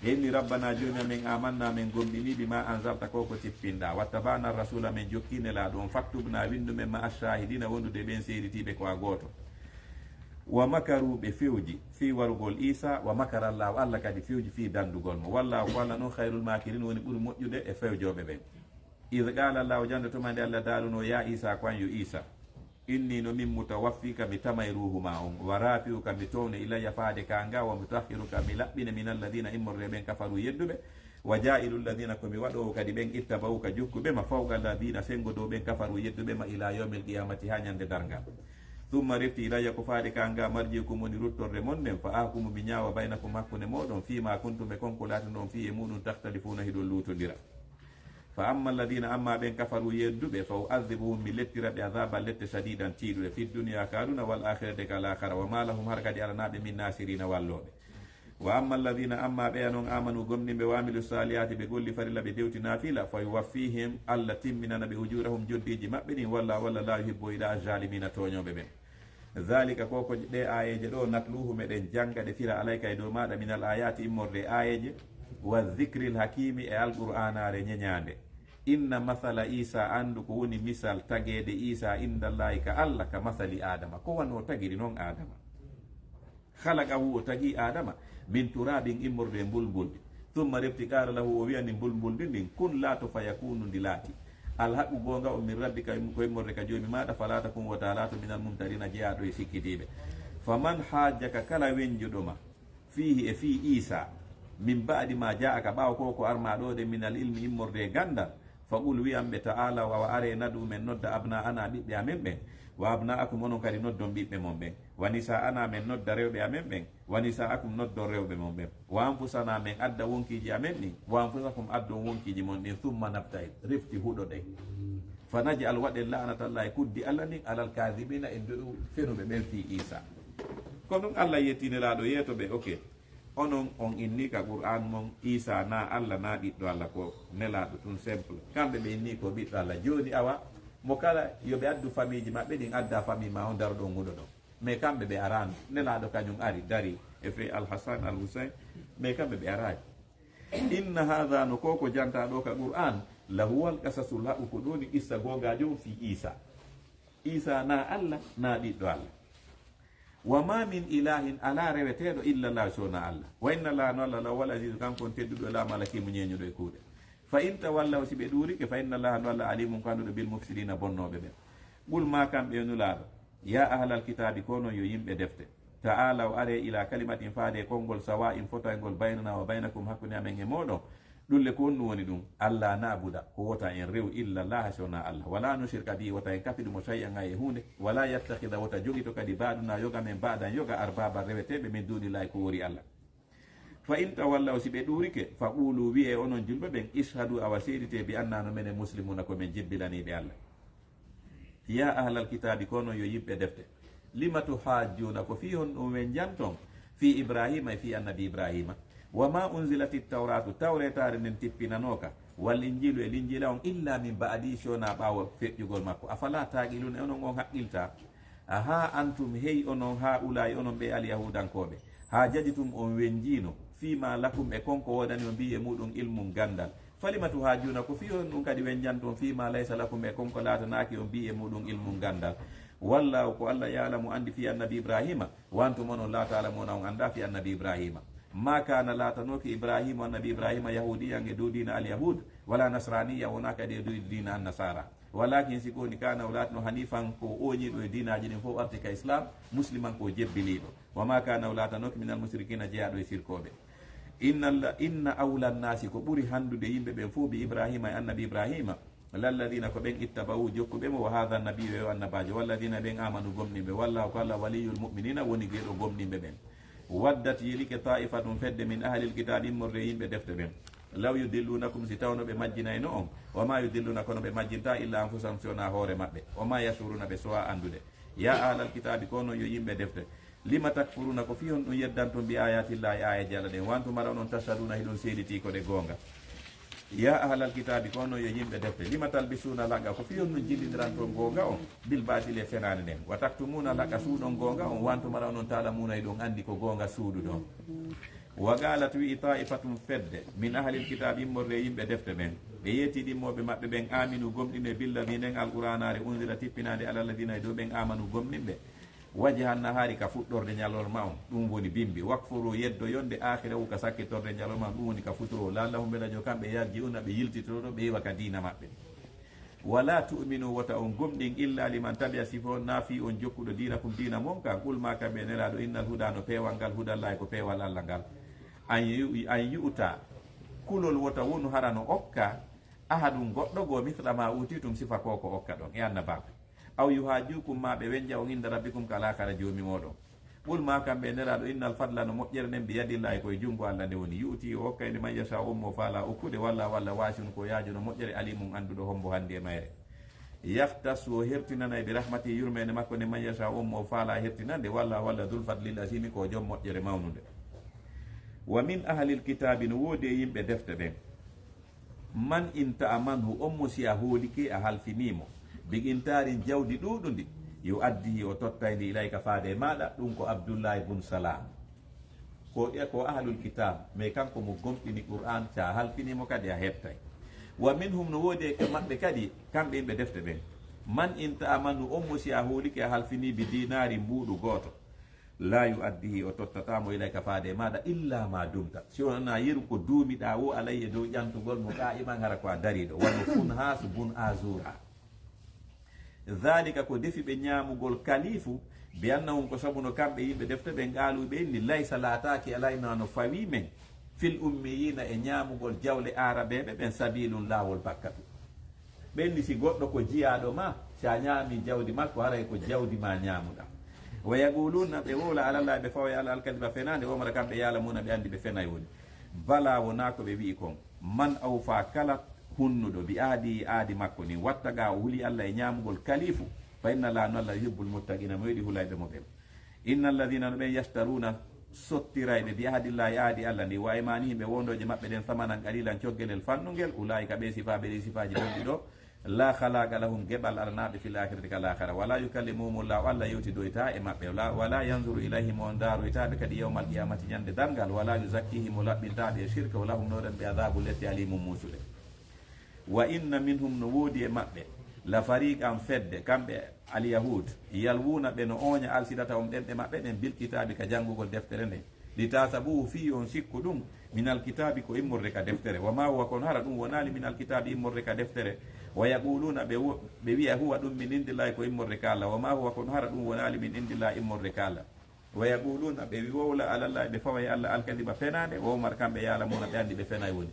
Inni rabbana, joomi amen, amanna, men gomɗini, bima anzalta, ko ko tippinɗa, wattaba'na rasula, men jokki nelaaɗo on, faktubna, winndu men, ma ashahidina, wondude ɓen seeditiiɓe ko a gooto. Wa makaru, ɓe fewji fii warugol Isa, wa makara Allahu, Allah kadi fewji fii dandugol mo. Wallahu, ko Allah non, khayrul makirin, woni ɓuri moƴƴude e fewjooɓe ɓen. Idh qala Allahu, jannde tuma nde Allah daalunoo, ya Isa, ko an yo Isa, inni, no min, mutawaffika, mi tamay ruuhu ma on, wa rafi'uka, mi towne, ilayya, faade ka nga, wa mutahhiruka, mi laɓɓine, min alladhina, immorde ɓen, kafaru, yedduɓe, wa ja'ilu alladhina, ko mi waɗoowo kadi ɓen, ittaba'uka, jokkuɓe ma, fawqa alladhina, sengo dow ɓen, kafaru, yedduɓe ma, ila yawmil qiyamati, ha ñande darngal. Thumma, refti, ilayya, ko faade ka nga, marji'ukum, woni ruttorde mon nden, fa ahkumu, mi ñaawa, baynakum, hakkunde mooɗon, fima kuntum, e kon ko laatunoo on, fii e muuɗum, takhtalifuna, hiɗon luutondira. Fa amma alladhina, amma ɓen, kafaru, yedduɓe, fa u'adhibuhum, mi lettira ɓe, adhaban, lette, shadidan, tiiɗuɗe, fi dunya, ka aduna, wal akhirati, ka laakhara, wa ma lahum, hara kadi alanaa ɓe, min nasirina, wallooɓe. Wa amma alladhina, amma ɓeya non, amanu, gomɗinɓe, wa amilu salihati, ɓe golli farilla, ɓe dewti nafila, fa yuwaffihim, Allah timminana ɓe, ujurahum, joddiiji maɓɓe ɗin, walla, walla, la yuhibbu, yiɗaa, azzalimina, tooñooɓe ɓen. Dhalika, ko ko ɗe aayeeje ɗo, natluhu, meɗen jannga ɗe, fira, alayka, e dow maaɗa, minal aayaati, immorde e aayeeje, wa dhikril hakiimi, e alqur'aanaare ñeñaande. Inna mathala Isa, anndu ko woni misal tageede Isa, indallahi, ka Allah, ka mathali Adama, ko wano tagiri non Adama. Khalaqahu, o tagi Adama, min turabin, immorde e mbulmbuldi. Thumma, refti, qala lahu, o wi'ani mbulmbuldi ndin, kun, laato, fayakunu, ndi laati. Alhaqqu, goonga on, min rabbika, ko immorde ka Joomi maaɗa, fala takun, wota laato, minal mumtarina, jeyaaɗo e sikkitiiɓe. Faman hajjaka, kala wenjuɗo ma, fiihi, e fii Isa, min ba'di ma ja'aka, ɓaawo ko ko armaa ɗo de, minal ilmi, immorde e ganndal, faqul, wi'an ɓe, ta'alaw, awa aree, nad'u, men nodda, abna'ana, ɓiɓɓe amen ɓen, wa abna'akum, onon kadi noddon ɓiɓɓe mon ɓen, wa nisa'ana, men nodda rewɓe amen ɓen, wa nisa'akum, noddon rewɓe mon ɓen, wa anfusana, men adda wonkiiji amen ɗin, wa anfusakum, addon wonkiiji mon ɗin, thumma nabtahil, refti huɗoɗen. Fa naj'al, waɗen, la'natallahi, kuddi Allah ndin, alal kadhibina, e dow fenuɓe ɓen, fii Isa. Ko ɗum Allah yetti Nelaaɗo, yeeto ɓe, ok. Onon on inni ka Qur'an mon Isa na Allah na ɓiɗɗo Allah, ko Nelaaɗo tun simple. Kamɓe ɓe inni ko ɓiɗɗo Allah. Jooni awa, mo kala yo ɓe addu famiiji maɓɓe ɗin, adda famille ma on, daroɗon huɗoɗon. Mais kamɓe ɓe araano. Nelaaɗo kañum ari, dari e fee Al Hassan, Al Hussein. Mais kamɓe ɓe araani. Inna hadha, no ko ko janta ɗo ka Qur'an, la huwal qasasul haqq, ko ɗoni qissa goongaajo on fii Isa. Isa na Allah, na ɓiɗɗo Allah. Wa ma min ilahin, alaa reweteeɗo, illa Allah, so na Allah. Wa inna Allah, no Allah, la huwal azizu, kanko on tedduɗo, la malaki mo ñeeñuɗo e kuuɗe. Fa in tawallaw, si ɓe ɗuurike, fa inna Allah, no Allah, alimun, ko annduɗo, bil mufsidina, bonnooɓe ɓen. Qul, ma kamɓe, yo Nulaaɗo, ya ahlal kitaabi, ko onon yo yimɓe defte. Ta'alaw, aree, ila kalimatin, faade e konngol, sawa'in, fotoyngol, baynana wa baynakum, hakkunde amen e mooɗon. Ɗum le, ko honɗum woni ɗum? Alla na'buda, ko wota en rew, illa Allaha, si wonaa Alla. Wala nushrika bihi, wota en kafidu mo shay'an, hay e huunde. Wala yattakhidha, wota jogitu kadi ba'duna, yoga men, ba'dan, yoga, arbaban, reweteeɓe, min dunillahi, ko woori Alla. Fa in tawallaw, si ɓe ɗuurike, fa qulu, wi'ee onon julɓe ɓen, ishhadu, awa seeditee, bi anna, no menen, muslimuna, ko men jebbilaniiɓe Alla. Ya ahlal kitaabi, ko onon yo yimɓe defte. Lima tuhajjuna, ko fii honɗum wenjanton? Fii Ibrahima, e fii annabi Ibrahima. Wa ma unzilatit tawratu, tawretaare nden tippinanooka, wal injiilu, e linjiila on, illa min ba'di, si wonaa ɓaawo feƴƴugol makko. Afala taqiluna, onon on haqqiltaa? Aha antum, hey onon, haa'ulaa'i, onon ɓe alyahuudankooɓe, hajajtum, on wenjiino, fiima lakum, e kon ko woodani on, bihi, e muuɗum, ilmun, ganndal, Falima tuhajjuna, ko fii honɗun kadi wenjanton, fii ma laysa lakum, e kon ko laatanaaki on bi e muɗum ilmun ganndal. Wallahu, ko Allah, ya'lamu, anndi, fii annabi Ibrahima, wa antum, onon, la ta'lamuna, on anndaa fii annabi Ibrahima. Ma kana, laatanooki Ibrahima, annabi Ibrahima, yahudiyan, e dow diina alyahud, wala nasraniya, wonaa kadi e dow diina annasara. Walakin, si ko woni, kana, o laatino, hanifan, ko o ooñiiɗo e diinaaji ɗin fow, arti ka islam, musliman, ko o jebbiliiɗo. Wa ma kana, o laatanooki, minal mushrikina, jeyaaɗo e sirkooɓe. Inna, inna awla nnasi, ko ɓuri hanndude yimɓe ɓen fow, bi Ibrahima, e annabi Ibrahima, lalladina, ko ɓen, ittaba'u, jokkuɓe mo, wa hadha nabiyyu, e o annabaajo, walladina, ɓen, amanu, gomɗinɓe, wallahu, ko Allah, waliyul mu'minina, woni geɗo gomɗinɓe ɓen. Waddat, yelike, ta'ifatun, fedde, min ahlil kitabi, immorde e yimɓe defte ɓen, law yudillunakum, si tawno ɓe majjinayno on, wa ma yudilluna, kono ɓe majjinta, illa anfusahum, si wona hoore maɓɓe, wa ma yashuruna, ɓe sowa anndude. Ya ahlal kitabi, ko onon yo yimɓe defte, lima takfuruna, ko fii honɗun yeddanton, bi ayatillahi, aayaji Allah ɗen, wa antum, hara onon, tashhaduna, hiɗon seeditii ko ɗe goonga. Ya ahlal kitabi, ko onon yo yimɓe defte, lima talbisuna alhaqqa, ko fii honɗun jillindiranton goonga on, bil batili, e fenaande nden, wa taktumuna alhaqqa, suuɗon goonga on, wa antum, hara onon, ta'lamuna, hiɗon anndi ko goonga suuɗuɗon. Wa qalat, wi'i, ta'ifatun, fedde, min ahlil kitabi, immorde e yimɓe defte ɓen, ɓe yeeti ɗimmoɓe maɓɓe ɓen, aminu, gomɗine, billadi, nden alqur'anaare, unzila, tippinaande, ala alladina, e dow ɓen, amanu, gomɗinɓe, wajhan nahari, ka fuɗɗorde ñalorma on, ɗum woni bimbi, wakfuru, yeddo yonde, akhirahu, ka sakkitorde ñalorma on, ɗum woni ka futuro, la'allahum, mbela yo kamɓe, yarji'una, ɓe yiltitoto, ɓe iwa ka diina maɓɓe. Wala tu'minu, wota on gomɗin, illa liman tabi'a, si ko wona fii on jokkuɗo, dinakum, diina mon kan. Qul, maaka ɓe, Nelaaɗo, innal huda, no peewal ngal, hudallahi, ko peewal Allah ngal, an yu-, an yu'ta, kulol wota wonu hara no okka, ahadun, goɗɗo goo, mithla ma utitum, sifa ko ko okka ɗon, e annabaaku. Aw yuhajjukum, ma ɓe wenja on, inda rabbikum, ka laakara Joomi mooɗon. Qul, maaka ɓe, Nelaaɗo, innal fadla, no moƴƴere nden, biyadillahi, ko e junngo Allah nde woni, yu'ti, o okkay nde, man yasha, on mo faala okkude, wallahu, Allah, wasi'un, ko yaajuɗo moƴƴere, alimun, annduɗo hombo handi e mayre. Yahtassu, o hertinanay, bi rahmatihi, yurmeende makko nden, man yasha, on mo faala hertinande, wallahu, Allah, dhul fadlil azimi, ko jom moƴƴere mawnunde. Wa min ahlil kitabi, no woodi e yimɓe defte ɓen, man in ta'amanhu, on mo si a hoolike, a halfinii mo, bi qintarin, jawdi ɗuuɗundi, yu'addihi, o tottay ndi, ilayka, faade e maaɗa, ɗum ko Abdullahi bun Salam. Ko, ko ahlul kitab, mais kanko mo gomɗini Qur'an, si a halfinii mo kadi a heɓtay. Wa minhum, no woodi e maɓɓe kadi, kamɓe yimɓe defte ɓen, man in ta'amanhu, on mo si a hoolike, a halfinii, bi dinarin, mbuuɗu gooto, la yu'addihi, o tottata mo, ilayka, faade e maaɗa, illa ma dumta, si wonaa yeru ko duumiɗaa wo alayya, dow ƴantugol mo, qa'iman, hara ko a dariiɗo, wano Funhas bun Azura. Dhalika, ko defi ɓe ñaamugol kalifu, bi annahum, ko sabu no kamɓe yimɓe defte ɓen, qaalu, ɓe inni, laysa, laataaki, alaynaa, no fawii men, fil ummiyina, e ñaamugol jawle aarabeeɓe ɓen, sabilun, laawol bakkatu. Ɓenni si goɗɗo ko jiyaaɗo ma, si a ñaami jawdi makko, haray ko jawdi ma ñaamuɗa. Wa yaquluna, ɓe wowla, alallahi, ɓe fawa e Allah, alkadiba, fenaande, wa hum, hara kamɓe, ya'lamuna, ɓe anndi ɓe fenay woni. Bala, wonaa ko ɓe wi'i kon. Man awfa, kala hunnuɗo, bi ahdihi, aadi makko ndin, wattaqa, o huli Allah e ñaamugol kalifu, fa inna Allaha, no Allah, yuhibbul muttaqina, mo yiɗi hulayɓe mo ɓen. Inna alladhina, no ɓen, yashtaruna, sottirayɓe, bi ahdillahi, aadi Allah ndin, wa aymanihim, e wondooje maɓɓe ɗen, thamanan qalilan, coggelel fannungel, ulaika, ɓe sifaaɓe ɗi sifaaji bonɗi ɗo, la khalaqa lahum, geɓal alanaaɓe, fil akhirati, ka laakara, wala yukallimuhumullahu, Allah yewtidoyta e maɓɓe, wala, wala yanzuru ilayhim, o ndaaroyta ɓe kadi, yawmal qiyamati, ñande darngal, wala yuzakkihim, o laɓɓinta ɓe e shirka, wa lahum, no ɗon ɓe, adhabun, lette, alimun, muusude. Wa inna minhum, no woodi e maɓɓe, la fariqan, fedde, kamɓe alyahud, yalwuna, ɓe no ooña, alsinatahum, ɗemɗe maɓɓe ɗen, bil kitabi, ka janngugol deftere nden, li tahsabuhu, fii on sikku ɗum, minal kitabi, ko immorde ka deftere, wa ma huwa, kono hara ɗum wonaali, minal kitabi, immorde ka deftere, wa yaquluna, ɓe wo-, ɓe wi'a, huwa, ɗum, min indillahi, ko immorde ka Allah, wa ma huwa, kono hara ɗum wonaali, min indillahi, immorde ka Allah. Wa yaquluna, ɓe wowla, alallahi, ɓe fawa e Allah, alkadiba, fenaande, wa hum, kamɓe, ya'lamuna, ɓe anndi ɓe fenay woni.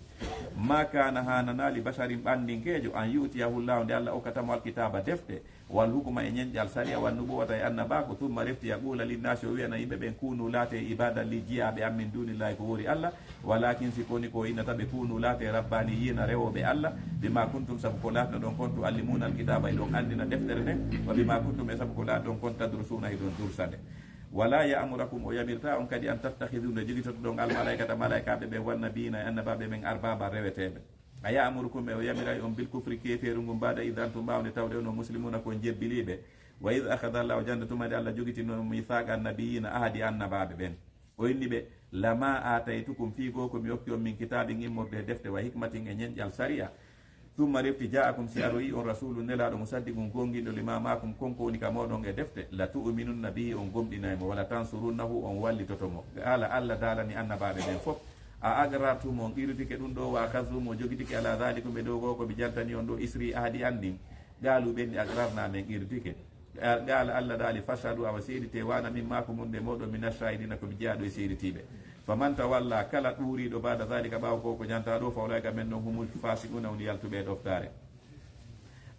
Ma kana, haananaali, li basharin, ɓanndinkeejo, an yu'tiyahu Llahu, nde Allah okkata mo alkitaba, defte, wal hukma, e ñenƴal sariya, wan nubuwata, e annabaaku, thumma, refti, yaqula linnaasi, o wi'ana yimɓe ɓen, kunu, laate, ibadan li, jiyaaɓe am, min dunillahi, ko woori Allah, walakin, si ko woni ko o innata ɓe, kunu, laate, rabbaniyina, rewooɓe Allah, bima kuntum, sabu ko laatnoɗon kon, tuallimuna alkitaba, hiɗon anndina deftere nden, wa bima kuntum, e sabu ko laatɗon kon, tadrusuna, hiɗon dursa nde. Wala ya'murakum, o yamirta on kadi, an tattakhidhu, nde jogitotoɗon, al malaikata, malaikaaɓe ɓen, wan nabiyina, e annabaaɓe ɓen, arbaba, reweteeɓe. A ya'murukum, e o yamiray on, bil kufri, keefeeru ngun, ba'da idh antum, ɓaawo nde tawɗe onon, muslimuna, ko on jebbiliiɓe. Wa idh akhadha Allahu, jannde tuma nde Allah jogitinoo, mithaqa annabiyina, ahadi annabaaɓe ɓen. O inni ɓe, "Lama aataytukum, fii goo ko mi okki on, min kitaabin, immorde e defte, wa hikmatin, e ñenƴal sari'a. Summa refti, jaa'akum, si aroyi on, rasuulun, nelaaɗo, musaddiqun, goonginɗo, lima maakum, kon ko woni ka mooɗon e defte, la tu'minunna bihi, on gomɗinay mo, wala tansurunnahu, on wallitoto mo." Qaala, Alla daalani annabaaɓe ɓen fof, "A aqrartum, on qirritike ɗum ɗoo, wa akhadhtum, on jogitike, ala dhalikum, e dow goo ko mi jantani on ɗoo, isri, ahadi an ndin?" Qaalu, ɓen ni, "Aqrarna, men qirritike." Qaala, Alla daali, "Fashhadu, awa seeditee, wa ana min maakum, wonde mooɗon, mina shahidina, ko mi jeyaaɗo e seeditiiɓe." Faman tawalla, kala ɗuuriiɗo, ba'da dhalika, ɓaawo ko ko jantaa ɗoo, fa ulaa'ika, ɓen ɗon, humul fasiquna, woni yaltuɓe e ɗoftaare.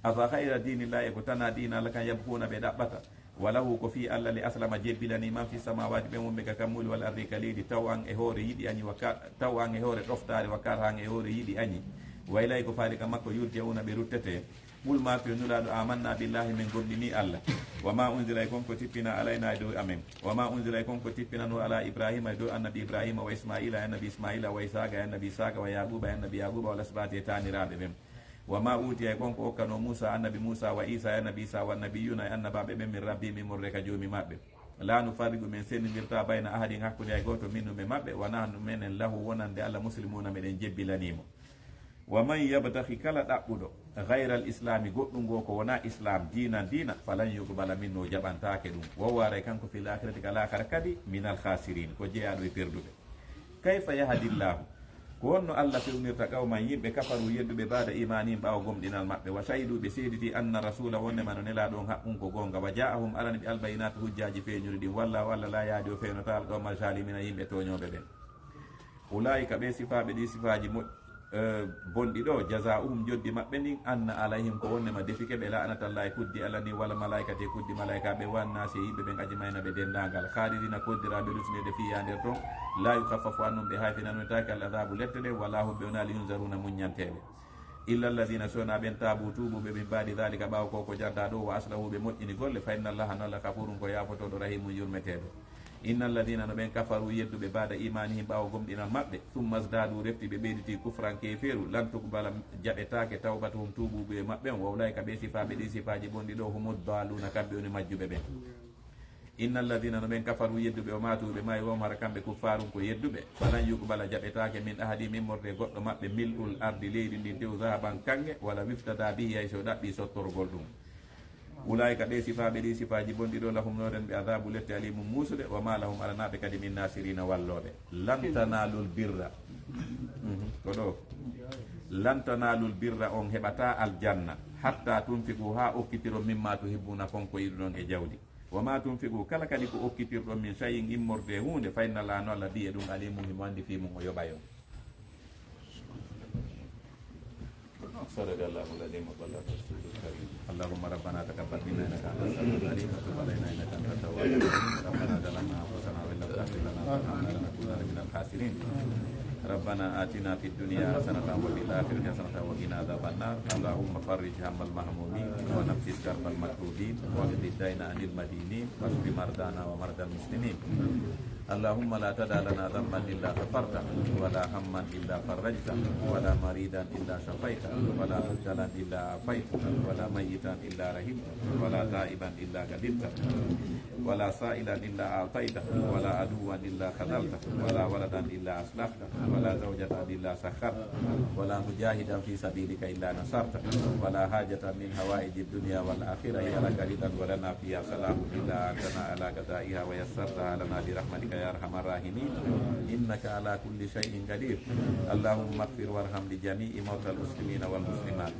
Afa ghayra dinillahi, e ko tanaa diina Alla kan, yabghuna, ɓe ɗaɓɓata? Wa lahu, ko fii Alla le, aslama, jebbilanii, man fi samawati, ɓen wonɓe ka kammuuli, wal ardi, ka leydi, taw'an, e hoore yiɗi añi, wa ka-, taw'an, e hoore ɗoftaare, wa karhan, e hoore yiɗi añi. Wa ilayhi, ko faade ka makko, yurja'una, ɓe ruttetee. Qul, maakoy, Nulaaɗo, amanna billahi, men gomɗinii Alla. Wa ma unzila, e kon ko tippinaa, alayna, e dow amen. Wa ma unzila, e kon ko tippinanoo, ala Ibrahima, e dow annabi Ibrahima, wa Ismaila, e annabi Ismaila, wa Ishaqa, e annabi Ishaqa, wa Yaquba, e annabi Yaquba, wal asbati, e taaniraaɓe ɓen. Wa ma utiya, e kon ko okkanoo Muusa, annabi Muusa, wa Isa, e annabi Isa, wa nabiyuna, e annabaaɓe ɓen, min rabbihim, immorde ka Joomi maɓɓe. La nufarriqu, men senndindirtaa, bayna ahadin, hakkunde hay gooto, minhum, e maɓɓe, wa nahnu, menen, lahu, wonande Alla, muslimuna, meɗen jebbilanii mo. Wa man yabtaghi, kala ɗaɓɓuɗo, ghayral islami, goɗɗum goo ko wonaa Islam, diinan, diina, falan yuqbala minhu, o jaɓantaake ɗum. Wa huwa, haray kanko, fil akhirati, ka laakhara kadi, minal khasirin, ko jeyaaɗo e perduɓe. Kayfa yahdillahu, ko honno Alla fewnirta, qawman, yimɓe, kafaru, yedduɓe, ba'da imanihim, ɓaawo gomɗinal maɓɓe, wa shahidu, ɓe seeditii, anna rasula, wonde mano nelaaɗo on haqqun, ko goonga, wa ja'ahum, arani ɓe, al bayyinatu, hujjaaji feeñuɗi ɗin, wallahu, Alla, la yahdi, o fewnataa, al qawma zalimina, yimɓe tooñooɓe ɓen. Ulaa'ika, ɓee sifaaɓe ɗii sifaaji mo-, eh, bonɗi ɗoo, jazaa'uhum, joddi maɓɓe ndin, anna alayhim, ko wonnema defike ɓe, la'natallahi, kuddi Alla ndin, wal malaa'ikati, kuddi malaa'ikaaɓe, wan naasi, e yimɓe ɓen, ajma'ina, ɓe denndaangal, khalidina, koddiraaɓe luttineede, fiihaa, nder ton, laa yukhaffafu anhum, ɓe hayfinanoytaake, al adhaabu, lette ɗen, walaa hum, ɓe wonaa, yunzaruna, muññanteeɓe. Illa alladhina, so wonaa ɓen, taabu, tuubuɓe, min ba'di dhalika, ɓaawo ko ko jardaa ɗoo, wa aslahu, ɓe moƴƴini golle, fa inna Allaha, no Alla, ghafurun, ko yaafotooɗo, rahimun, yurmeteeɗo. Inna alladhina, no ɓen, kafaru, yedduɓe, ba'da imanihim, ɓaawo gomɗinal maɓɓe, thumma zdadu, refti ɓe ɓeyditi, kufran, keefeeru, lan tuqbala, jaɓetaake, tawbatuhum, tuubuɓe maɓɓe on, wa ulaa'ika, ɓee sifaaɓe ɗii sifaaji bonɗi ɗoo, humu daaluna, kamɓe woni majjuɓe ɓen. Inna alladhina, no ɓen, kafaru, yedduɓe, o maatu, ɓe maayi, wa hum, hara kamɓe, kuffarun, ko yedduɓe, falan yuqbala, jaɓetaake, min ahadihim, immorde goɗɗo maɓɓe, mil'ul ardi, leydi ndin tew, dhahaban, kaŋŋe, wala wiftada bihi, hay so ɗaɓɓi sottorgol ɗum. Ulaa'ika, ɓee sifaaɓe ɗii sifaaji bonɗi ɗoo, lahum, no ren ɓe, adhaabu, lette, alimun, muusuɗe, wa ma lahum, alanaa ɓe kadi, min nasirina, wallooɓe. Lan tanaalul birra. Mhm, ko ɗoo. Lan tanaalul birra, on heɓataa aljanna, hatta tunfiqu, haa okkitiron, mimma tuhibbuna, kon ko yiɗuɗon e jawdi. Wa ma tunfiqu, kala kadi ko okkitirɗon, min shay'in, immorde e huunde, fa inna Allaha, no Alla, bihi, e ɗum, alimun, himo anndi fii mum, o yoɓay on. صدق الله العظيم وبلغ رسوله الكريم. اللهم ربنا تقبل منا إنك أنت السميع العليم وتب علينا إنك أنت التواب الرحيم. ربنا ظلمنا أنفسنا وإن لم تغفر لنا وترحمنا لنكونن من الخاسرين. ربنا آتنا في الدنيا حسنة وفي الآخرة حسنة وقنا عذاب النار. اللهم فرج هم المهمومين ونفس كرب المكروبين واقض الدين عن المدينين واشف مرضانا ومرضى المسلمين. اللهم لا تدع لنا ذنبا إلا غفرته، ولا هما إلا فرجته، ولا مريضا إلا شفيته، ولا مبتلى إلا عافيته، ولا ميتا إلا رحمته، ولا تائبا إلا قبلته، ولا سائلا إلا أعطيته، ولا عدوا إلا خذلته، ولا ولدا إلا أصلحته، ولا زوجة إلا سخرته، ولا مجاهدا في سبيلك إلا نصرته، ولا حاجة من حوائج الدنيا والآخرة هي لك رضا ولنا فيها صلاح إلا أعنتنا على قضائها ويسرتها لنا برحمتك يا أرحم الراحمين، إنك على كل شيء قدير. اللهم اغفر وارحم لجميع موتى المسلمين والمسلمات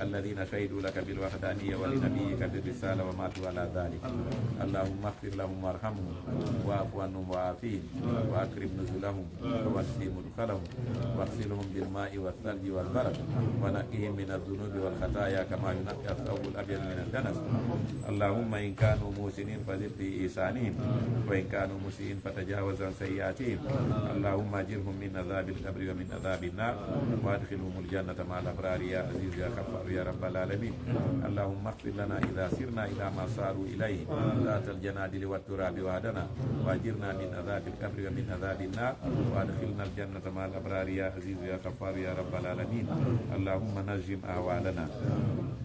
الذين شهدوا لك بالوحدانية ولنبيك بالرسالة وماتوا على ذلك. اللهم اغفر لهم وارحمهم واعف عنهم وعافهم وأكرم نزلهم ووسع مدخلهم واغسلهم بالماء والثلج والبرد ونقهم من الذنوب والخطايا كما ينقى الثوب الأبيض من الدنس. اللهم إن كانوا محسنين فزد في إحسانهم، وإن كانوا مسيئين فتجاوز عن سيئاتهم. اللهم أجرهم من عذاب القبر ومن عذاب النار، وأدخلهم الجنة مع الأبرار يا عزيز يا غفار يا رب العالمين. اللهم اغفر لنا إذا سرنا إلى ما صاروا إليه، تحت الجنادل والتراب وحدنا، وأجرنا من عذاب القبر ومن عذاب النار، وأدخلنا الجنة مع الأبرار يا عزيز يا غفار يا رب العالمين. اللهم نجم أحوالنا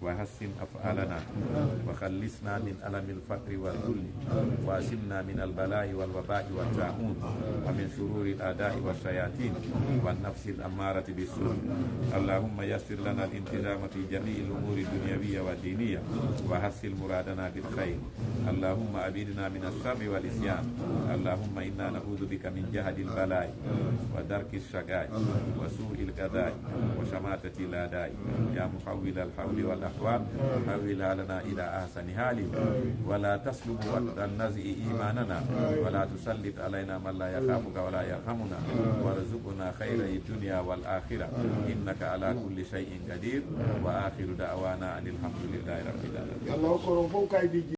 وحسن أفعالنا وخلصنا من ألم الفقر والذل وعصمنا من البلاء والوباء والطاعون، ومن شرور الأعداء والشياطين، والنفس الأمارة بالسوء. اللهم يسر لنا الالتزام في جميع الأمور الدنيوية والدينية، وحصل مرادنا بالخير. اللهم أبعدنا من الشر والعصيان. اللهم إنا نعوذ بك من جهد البلاء، ودرك الشقاء، وسوء القضاء، وشماتة الأعداء. يا محول الحول والأحوال، حولها لنا إلى أحسن حال، ولا تسلب وقت النزع إيماننا، ولا تسلط علينا من لا يخافك ولا يرحمنا، وارزقنا خيري الدنيا والآخرة، إنك على كل شيء قدير. وآخر دعوانا أن الحمد لله رب العالمين. Yo Allah hokku on fof kaydiiji.